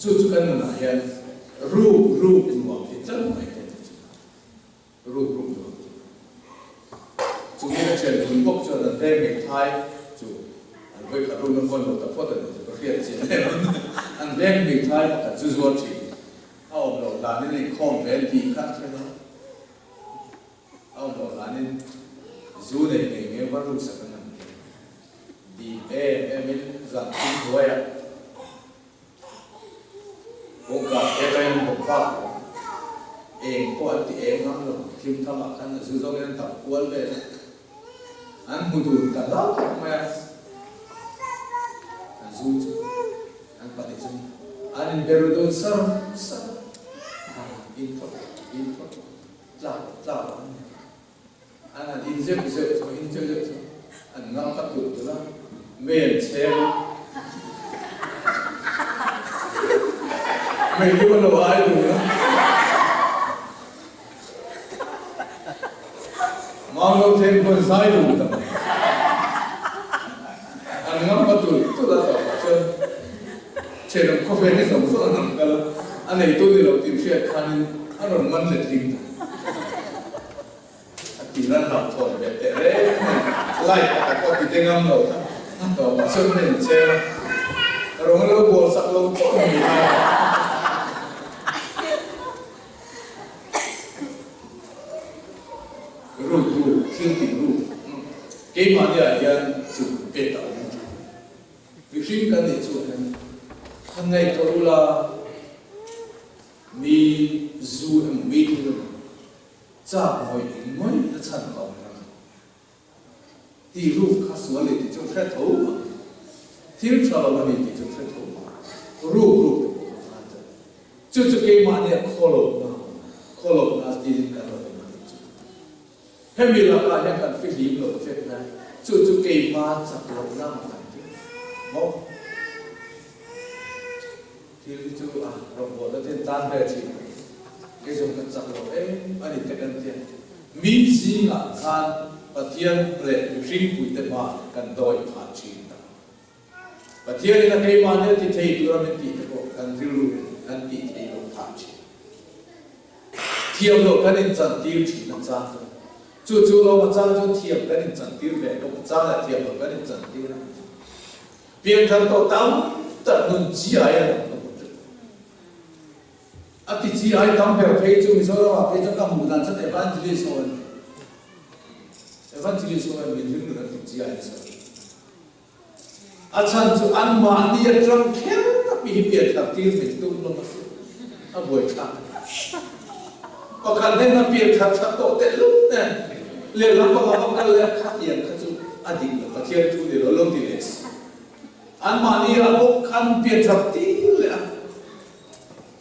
Chu chu kan nunah hian ruk ruk nuam ti tlat mai te ni chu. Ruk ruk nuam ti. Chu mi a thian dun bawk chuan an veng ngei thai chu an vawi khat rukna khawn lo ta phawt a ni chu ka hriat chian em an an veng ngei thai pakhat chu zuar thin a awm loh danin a inkhawm ve an tih kha a hre lo. A awm loh hlanin zu nei ngei ngei va ruksak an han ti. Dim em emin zan thim hnuaiah kawngka te atangin bawk vak lo. Eng pawh an ti eng ngam lo. Thim thamah khan zu zawngin an dap kual vel a. An hmu dun ta hlauh khawp mai a. An zu chu an pahnih chu an inbe ru dun sar sar a. In phawt, in phawt. Tlak tlak an ni. An han in zeuh zeuh chu, in zeuh zeuh chu an ngam ta tulh tulh a, mei an chhem a, mei chu an lo ai dun a, mau lo then pawh an zai dun ta mai. An ngam ta tulh tulh a, tawpah chuan thenawm khawvel hi zawng zawng an rawn kal a, a neitu ni lo tih hriat khanin a rawn man let ding ta. A ti lan hlauh thawn ve teh reng mai. Light pakhat pawh ti te ngam lo kha a tawpah chuan a incheng a, rawng lo bual sak lo pawh ni a. Ruk ruk, thil tih ruk. Keimahniah hian chu pet a awm thin. Mihring kan nih chuan han ngaihtuah ula, mi zu emaw mi thil emaw Chak ngawih ngawih na chhan ka awm reng a. Tih ruk kha sual ni tih chu hre tho mah. Thil tha lo a ni tih chu hre tho mah. Ruk ruk te pawh ka tan tlat. Chu chu keimahnia khawlawpna khawlawpna tiin kan lo awm a nih chu. Hemi lakah hian kan fihlim lo vek lai. Chu chu keima chak lohna ang kan ti maw? Thil hi chu a rawngbawlna te an tan ve thin. Kei zawng kan chak lo em a ni te kan tia. Mi zingah khan Pathian leh mihring puite hma kan dawi phah thin ta. Pathianin a keimahni a ti thei tura min tih te pawh kan rilru in kan tih thei lo phah thin. Thiam loh kan inchantir thin a chang chu. Chu chu lawm a chang chu thiam kan inchantir ve bawk a chang leh thiam loh kan inchantir a. Pianthar tawh tam tak nun chi ai a lang bawk tlat. A ti chi ai tam ber phei chu Mizoram ah phei chuan ka hmuh dan chuan Evangelist ho an ni. Evangelist ho an min ring nun an ti chi ai nasa. A chhan chu anmahni atang kher tak mi hi pianthar tir min tum hlawm a si. A buaithlak a ni. Pakhat hnen a pianthar that tawh tehlul nen lehlam panga va kal leh khatiang kha chu a dik lo, Pathian thu ni lo lo ti leh si. Anmahni ah bawk khan pianthar tir leh a,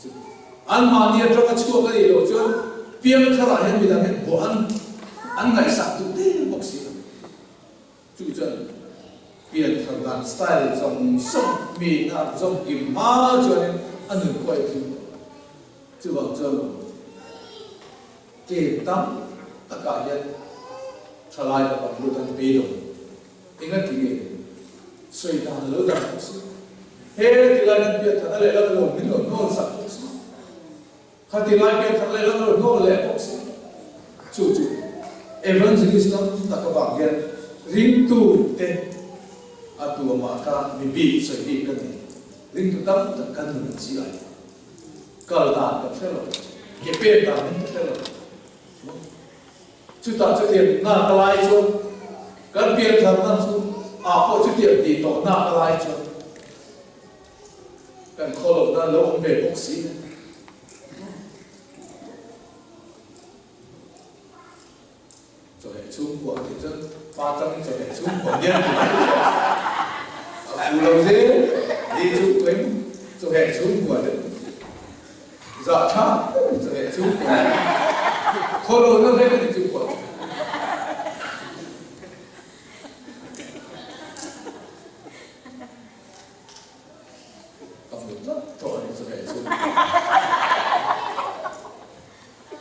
chu anmahni atanga chhuak a nih loh chuan piangthar ah hian midang hian bawh an an ngaihsak duh der bawk si lo. Chu chuan pianthar dan style zawng zawng mi hnar zawng kim hma chuanin a nun pawh a thim tawh. Chuvang chuan. Team tam takah hian thalai naupang lut an beidawng. Engati nge sawi dan lo dan bawk si? He tilai kan pian thana leh lam lo min lo hnawl sak bawk si. Kha tilai pian thana leh lam lo hnawl leh bawk si. Chu chu evangelist tam tak avang hian ringtu te a tuamah kha mi bik sawi bik ka ni. Ringtu tam tak kan nun an chi ai. Kal dan kan hre lo, ke pen dan min hre lo. Chutah chutiang nak lai chuan kan piantharna chu ah pawh chutiang tih tawh nak lai chuan kan khawlohna lo awm ve bawk si a. Chawhmeh chhungkua tih chuan pa tangin chawhmeh chhungkua nia ti mai tawh a fu lo zel ni chu tuain chawhmeh chhungkua deuh zah tha chawhmeh chhungkua khaw lo na vek a ni chhungkua chu. Ka hmu tlat tawh a ni chawhmeh chhungkua.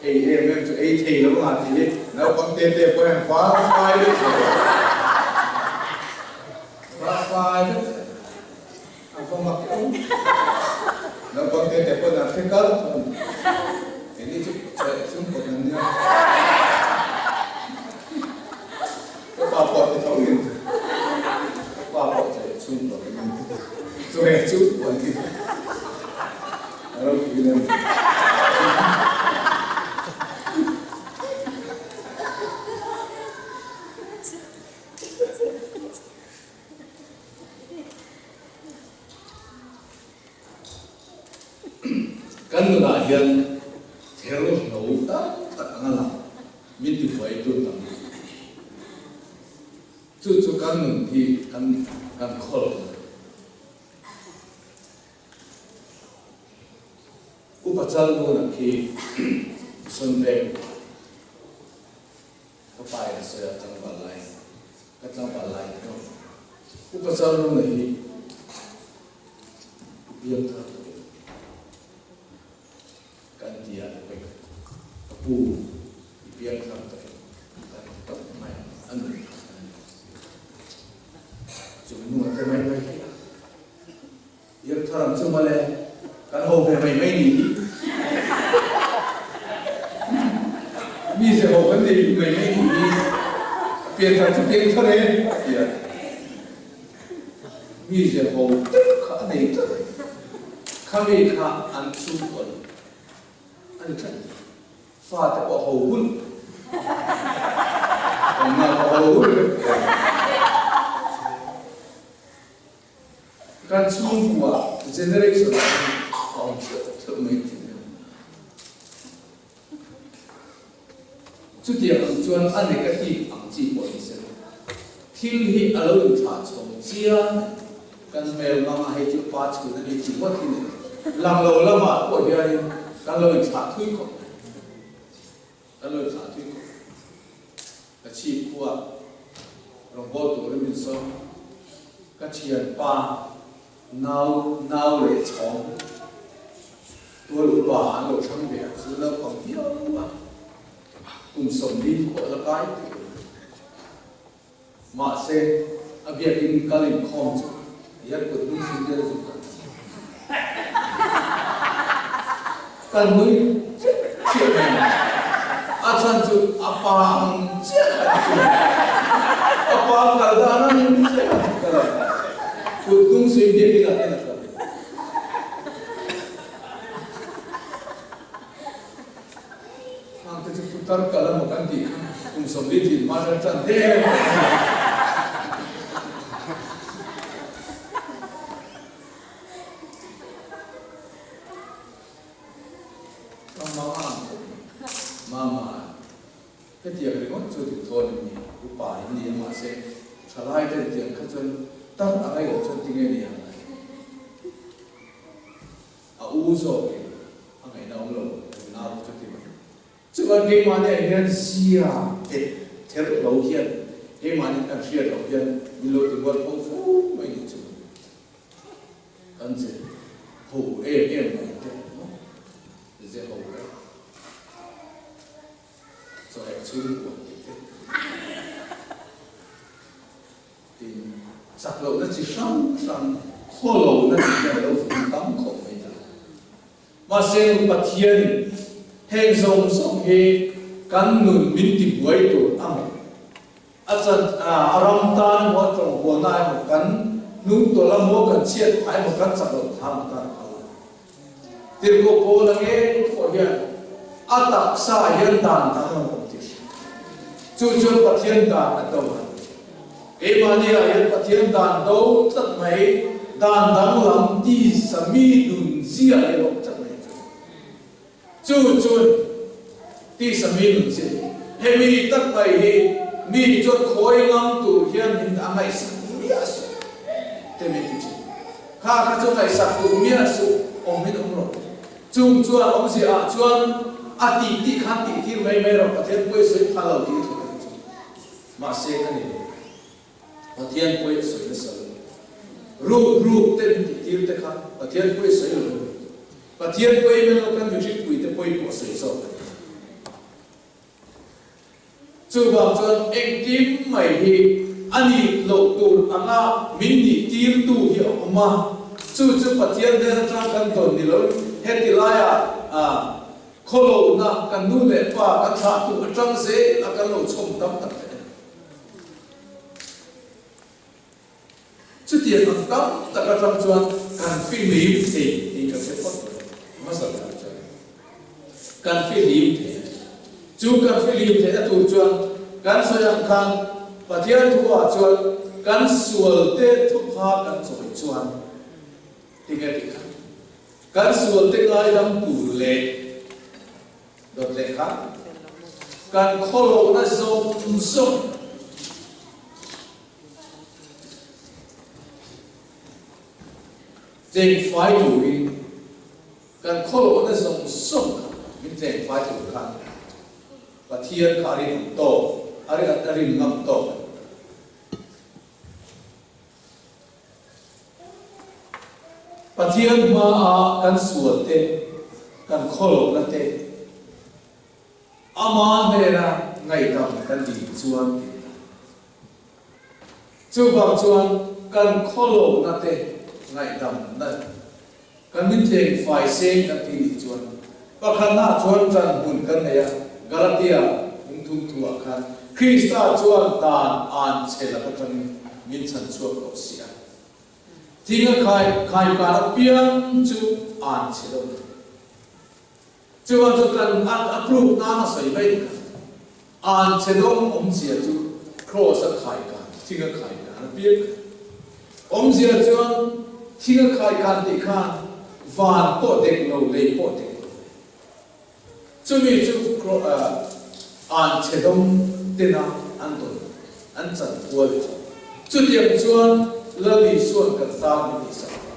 Ei em em chu ei thei lo ang tih hi naupang te te pawh hian far fai vek thei lo. Far fai vek thei. A va mak em. Naupang te te pawhin an hre kal thung. Keini chu chawheh chung pawh kan nia. Ka pa pawh ti tho in. Ka pa pawh chawheh chung pawh kan nia. Chawheh chung pawh an ni. A ropui lem. Kan nunah hian ther hlo tam tak anga lang min tibuai tu tam a ni. Chu chu kan nun hi kan kan khawl a ni. Upa Chalmuna khi Sunveng ka pa in a sawi a tlangval lai ka tlangval lai ni deuh. Upa Chalmuna hi biak thar takin kan ti a ni pek. Ka pu i biak thar takin kan ti tawp mai a nun a ni. Chung nunga te mai mai hi a. Biak thar ang chu mawle, kan ho ve mai mai ni hi. Mi ze ho kan nei mai mai ni hi. A pian thar chu pian thar e, a ti a. Mi ze ho deuh kha a nei tlat. Khami kha an chhungkawn a ni tlat. Fate pawh ho hun. Kan nau pawh ho hun vek thei a. Kan chhungkua generation ah hian a awm theuh theuh mai thin a ni. Chutiang ang chuan a negative ang chi pawh ni se, thil hi a lo inthlah chhawng chiang a ni. Kan hmel hmang a hei chu pa chhun a ni tih ngawt hi ni. Lang lo lamah pawh hianin kan lo inthlah thui khawp mai. Kan lo inthlah thui khawp mai. Ka chhip khua rawngbawl turin min sawm. Ka thianpa nau nau leh chhawng tual upa an lo thlang ve a, chu naupang viau a, kum 40 pawh la kai tih lo. Mahse, a biakin kal inkhawm chu hian kut hnung sin te zuk kan kan nui chiah chiah mai a. A chhan chu a pa ang chiah kha ni chu. A pa kal dan ang chiah kha ni kal a. Kut hnung sin biakin ah hian a kal. Khang te chu putar kal emaw kan tih kha kum 40 tlin hma ṭan ṭan der mai a ni. Ka mang a ang khawp mai. Mama, hetiang ringawt chu duh thawn in ni, upa in ni a mahse ṭhalai ten tiang kha chuan tar a ngaih loh chuan tinge ni ang a ti. A u zawkin a ngaihna awm lo nau chu ti mai. Chuan keimahni ah hian zia te ther lo hian keimahni kan hriat loh hian min lo ti buat phawng fo mai ni chu kan ze ho em em mai te maw ze ho te. Chawheh chhungkua tih te. Tin, chak lohna chi hrang hrang, khaw lohna tih hian a lo fun tam khawp mai ta. Mahse nu Pathianin heng zawng zawng hi kan nun min ti buai tur a maw, a chan a ram tan emaw a tawngbualna emaw kan hnung tawlh a maw kan chhiat phah emaw kan chak loh phah emaw tan a phal lo. Tirhkoh Paula ngei pawh hian a taksa ah hian dan dang a awm tih a hria. Chu chuan Pathian dan a do a ni. Keimahni ah hian Pathian dan do tlat mai, dan danglam tisa mi nun zia hi a awm tlat mai chu. Chu chuan tisa mi nun zia hi hemi tak mai hi mi chuan khawi ngam tur hian min a ngaihsak miah suh te min ti thin. Kha kha chu ngaihsak duh miah suh awm in awm rawh. Chung chuan awmzia ah chuan a tih tih khan tih tir mai mai rawh Pathian pawi sawi phal lo tih a thlawh a ni chu. Mahse ka ni lo. Pathian pawi a sawi nasa lo. Ruk ruk te min tih tir te kha Pathian pawi a sawi lo. Pathian pawi mai lo kan mihring pui te pawi pawh a sawi zawk a ni. Chuvang chuan engkim mai hi a nih loh tur anga min nih tirtu hi a awm a, chu chu Pathian hnen atang kan dawn ni lo. Heti laiah khawlohna kan nu leh pa kan thlahtu atang zel a kan lo chhawm tam tak te a ni. Chutiang ang tam tak atang chuan kan fihlim thei tih ka hre phawt mai. Hmasa berah chuan kan fihlim thei a ni. Chu kan fihlim theihna tur chuan kan sawi ang khan Pathian thuah chuan kan sualte thupha kan chawi chuan tinge tih kha kan sualte ngaidam tur leh Dawt leh kha kan khawlohna zawng zawng tlengfai turin kan khawlohna zawng zawng kha min tlengfai tur khan Pathian kha a rinawm tawk, a rin ngam tawk a ni. Pathian hmaah kan sual te, kan khawlohna te, Ama hnena ngaihdam kan dil chuan tih a. Chuvang chuan kan khawlohna te ngaihdamna kan min tleng fai seng kan ti nih chuan pakhatnaah chuan ṭan hmun kan nei a, Galatia hmungthum thuah khan Krista chuan dan an che lak aṭangin min chhan chhuak tawh si a. Thing a khai khai kar apiang chu an che lo. Chuvang chu kan an approve nan a sawi mai kha. An che dawng awmzia chu cross a khai kan, thing a khai kan apiang kha. Awmzia chuan thing a khai kan tih khan van pawh dek lo, lei pawh dek lo. Chumi chu an chhe dawng tena an dawn, an chan kual chu. Chutiang chuan Lal Isua'n kan tan min tihsak a.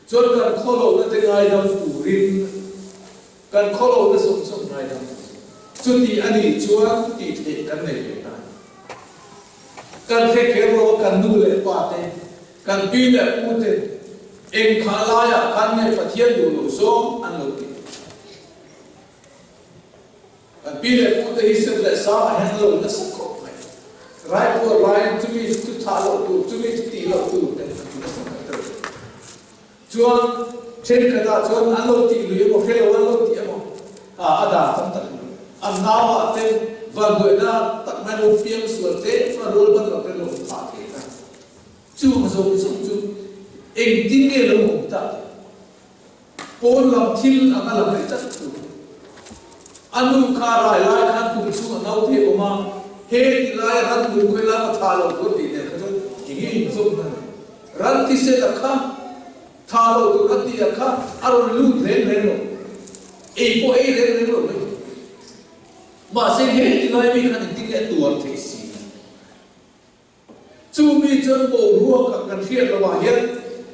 Chuan kan khawlohna te ngaidam turin, kan khawlohna zawng zawng ngaidam turin. Chuti a nih chuan tih theih kan nei ve ta a ni. Kan hre kher lo a, kan nu leh pa te, kan pi leh pu te eng kha laiah khan nge Pathian duh loh zawng an lo ti. Kan pi leh pu te hi set leh sang ah hian an lo nasa khawp mai. Raipur laiin chumi chu thah loh tur, chumi chu tih loh tur te an ti nasa mai ta rih. Chuan thenkhatah chuan an lo tih lui emaw, hre lo an lo tih emaw, a dan tam tak mai. An nau ah te vanduaina tak mai lo piang sual te chuan rual ban lo te lo phah thei ta. Chung zawng zawng chu engtin nge lo awm ta tih. Pawn lam thil anga lang leh tlat tur. A nu kha rai lai khan kum chhung a naute awm a, he ti lai ran lung khawi lama tha lo tur tih nen kha chuan enge inzawmna nei? Ran tisel a kha tha lo tur a tih a kha a rawn lut reng reng lo, ei pawh ei reng reng lo mai. Mahse he ti lai mi khan engtin nge a tuar theih si? Chu mi chuan boruak ah kan hriat loh ah hian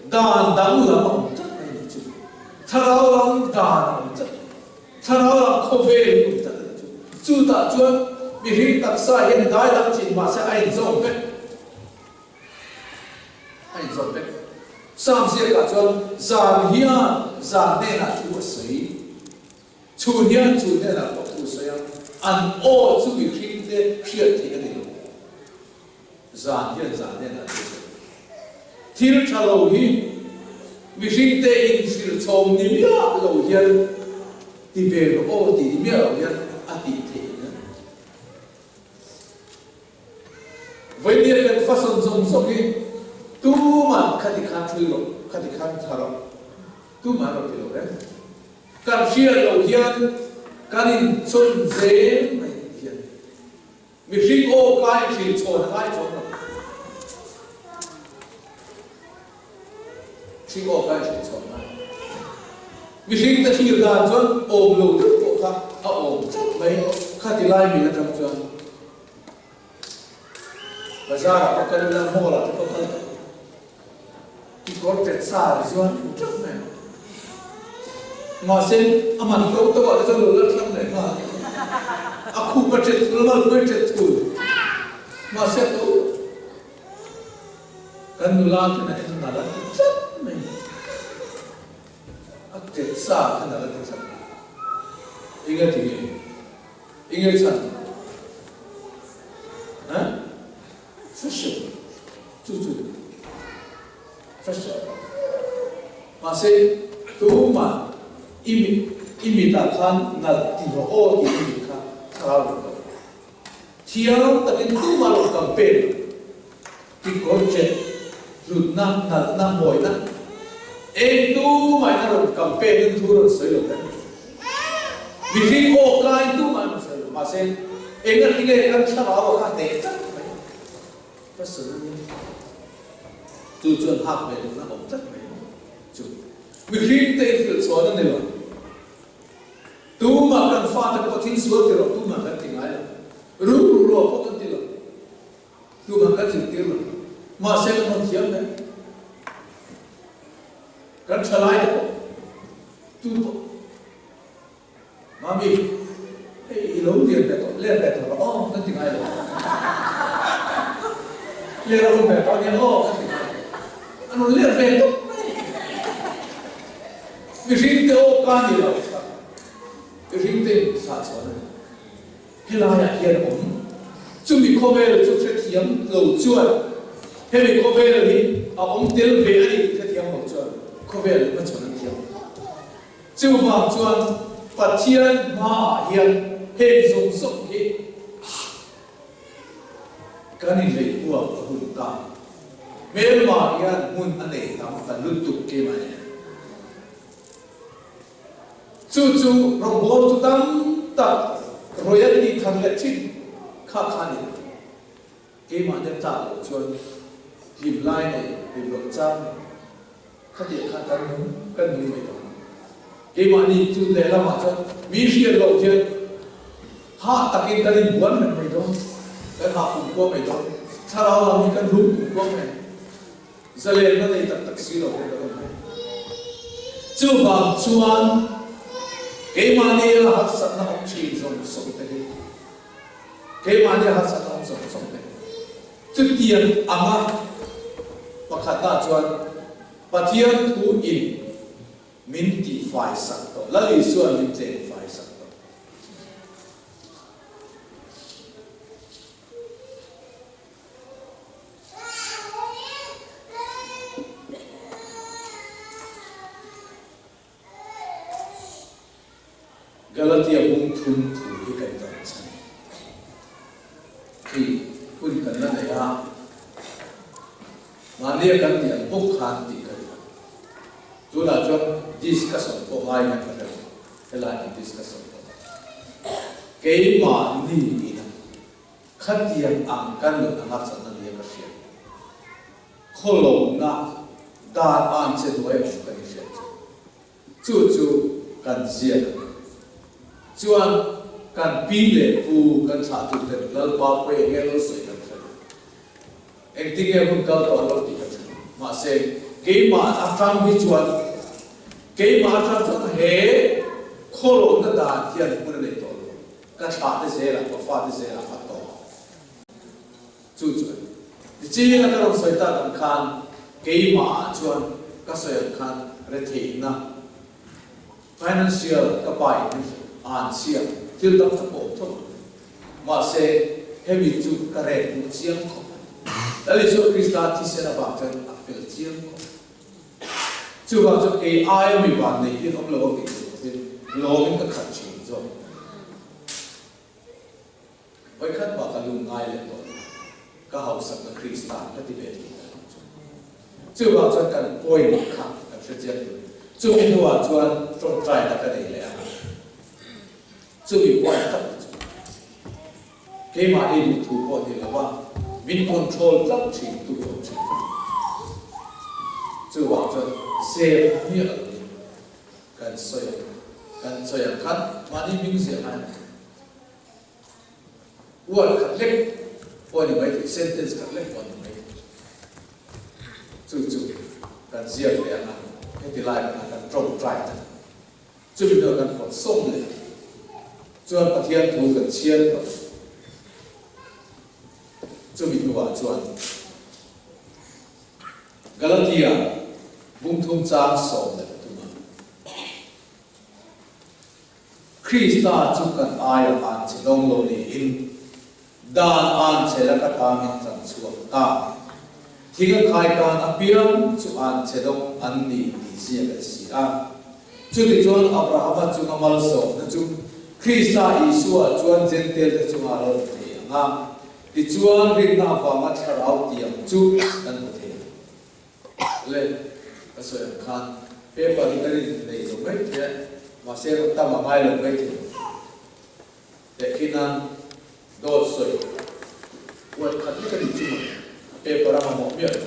dan danglam a awm tlat mai a nih chu. Thlarau lam dan a awm tlat mai. Thlarau lam khawvel hi a awm tlat a nih chu. Chutah chuan mihring taksa hian dai dang chin mahse a inzawm vek. A inzawm vek. Psalm ziakah chuan zan hian zan hnenah thu a sawi. Chhun hian chhun hnenah pawh thu a sawi a. An aw chu mihringte hriat theih a ni lo. Zan hian zan hian an hre thei. Thil tha lo hi mihringte inhrilhchhawm ni miah lo hian ti ve rawh aw tih ni miah lo hian a tih theih nia. Vawinia kan fasawn zawng zawng hi tuman khati khan ṭhui rawh, khati khan tha rawh tuman rawn ti lo reng. Kan hriat loh hian kan inchawn zel mai hian. Mihring aw kai hrilh chhawn a ngai chuang lo. Mihring aw kai hrilh chhawn a ngai. Mihring te thlir dan chuan awm lo deuh pawh kha a awm tlat mai khati lai min atang chuan bazar ah pawh kal ila mall ah te pawh kal tawh Kekawr tet sa ah chuan teuh mai ang. Mahse a man to to ah te chuan lo la thlang leh nghal. A khup a tet thul a malpui a tet thul. Mahse a to kan nula ten a en nalh a ti tlat mai. A tet sa kha nalh a ti tlat mai. Enge ti nge? Enge chhan? Huh? Fashion chu chu fashion mahse tumah i mit i mitah khan nalh ti rawh aw tih i mit kha thlarau lo kal thiam takin tumah lo campaign lo kekawr chet hlutna nalhna mawina eng tumah in a rawn campaign in thu rawn sawi lo vek mihring aw kai tumah an rawn sawi lo mahse Enga ti nge kan thlarau a kha hneh tlat mai ka sawi a nia. Chu chuan hak ve duhna awm tlat mai chu mihring te in hrilh chhawn a ni lo. Tumah kan fate pawh thil sual ti rawh tumah kan ti ngai lo. Rukru ruah pawh kan ti lo. Tumah kan zirtir lo. Mahse kan rawn thiam mai. Kan thalai te pawh tu pawh. Mami, hei i lo lian ve tawh, ler ve tawh rawh aw, kan ti ngai lo. Ler a hun ve tawh ania aw, kan ti ngai lo. An rawn ler ve tawp mai. Mihring te aw ka ni lo kha. Mihring te in thlah chhuah na ni. Helaiah hian awm. Chumi khawvel chu hrethiam lo chuan hemi khawvel hi a awm tel ve a ni tih hrethiam lo chuan khawvel hmachhawn an thiam lo. Chuvang chuan Pathian hmaah hian heng zawng zawng hi kan inleihbuak a hun ta. Hmelma hian hmun a nei tam ta lutuk keimah nen. Chu chu rawngbawltu tam tak rawih an tih thar leh thin kha kha a ni. Keimah nen tlak loh chuan hlim lai nei hlim loh chang nei khatiang khan kan nung kan nung mai tawh ang. Keimahni chu lehlamah chuan mi hriat loh hian hah takin kan inbuan reng mai dawn, kan hah kumkhua mai dawn, thlarau lam hi kan rum kumkhua mai ang. Zalenna nei tak tak si lo hian kan awm mai. Chuvang chuan keimahni a harsatna awm thin zawng zawng te hi Keimahni a harsatna awm zawng zawng te chutiang anga pakhatna chuan Pathian thu in min tihfai sak tawh, Lal Isua'n min tlengfai sak tawh. Galatia bung thum thu hi kan tan chhan khi hun kan la nei a, mahnia kan tih ang bawk khan tih ka duh. Tunah chuan discussion pawh ngai hian ka hre lo, helai hi discussion pawh keimahni ina khatiang ang kan nun a ngakchakna nia ka hriat. Khawlawmna dan an che hnuai awm ka ni hriat chu. Chu chu kan ziak a ni. Chuan kan pi leh pu kan thlahtuten Lalpa pawi eng nge lo sawi kan hre lo. Engtin nge hun kal tawh lo tih kan hre lo. Mahse keimah atang hi chuan keimah atang chuan he khawlawmna dan hian hmun a nei tawh lo. Ka thlahte zelah ka fate zelah a tawh. Chu chu a ni. Nichin a ka rawn sawi tak ang khan keimah ah chuan ka sawi ang khan retheihna, financial, ka pa in a han chhiat. Thil tam tak pawh awm tho ang. Mahse, hemi chu ka rek duh chiang khawp a ni. Lal Isua Krista thisen avang chuan a fel chiang khawp a ni. Chuvang chuan kei aia mi van nei hian awm lo ang tih tur khawpin lawmin ka khat thin zawk. Vawikhat mah ka lung ngai leh tawh lo. Ka hausakna Krista ka ti ve thei ta lo chu. Chuvang chuan kan point kha kan hre chiang tur. Chumi hnuah chuan tawngtaina ka nei leh a. Chumi point tak chu keimahni duhthu pawh ni lova min control tlat thin tu awm thin ka ni. Chuvang chuan zep miah lovin kan sawi ang, kan sawi ang khan mahni hming ziah ngai lo. Word khat lek pawh a ni mai thei, sentence khat lek pawh a ni mai thei. Chu chu kan ziak leh ang a, heti lai kha kan tawngtai ta. Chumi hnuah kan pawt sawm leh chuan Pathian thu kan chhiar phawt a. Chumi hnuah chuan Galatia bungthum chang 13 a Krista chu kan aia an che dawng lo niin dan an che laka tangin kan chhuak ta. Thing a khai tan apiang chu an che dawng an ni tih ziak a si a. Chutichuan Abrahama chunga malsawmna chu Krista Isua chuan Jentail-te chunga a lo hmu thei ang a, tichuan rinna avanga thlarau tiang chu kan hmu thei ang. Le, ka sawi ang khan paper hi ka rin nei lo mai thei a, mahse rawn tam a ngai lo mai thei. Tehkhin nan dawt sawi huat khat lek a nih chu mawle, paper a mamawh miah lo.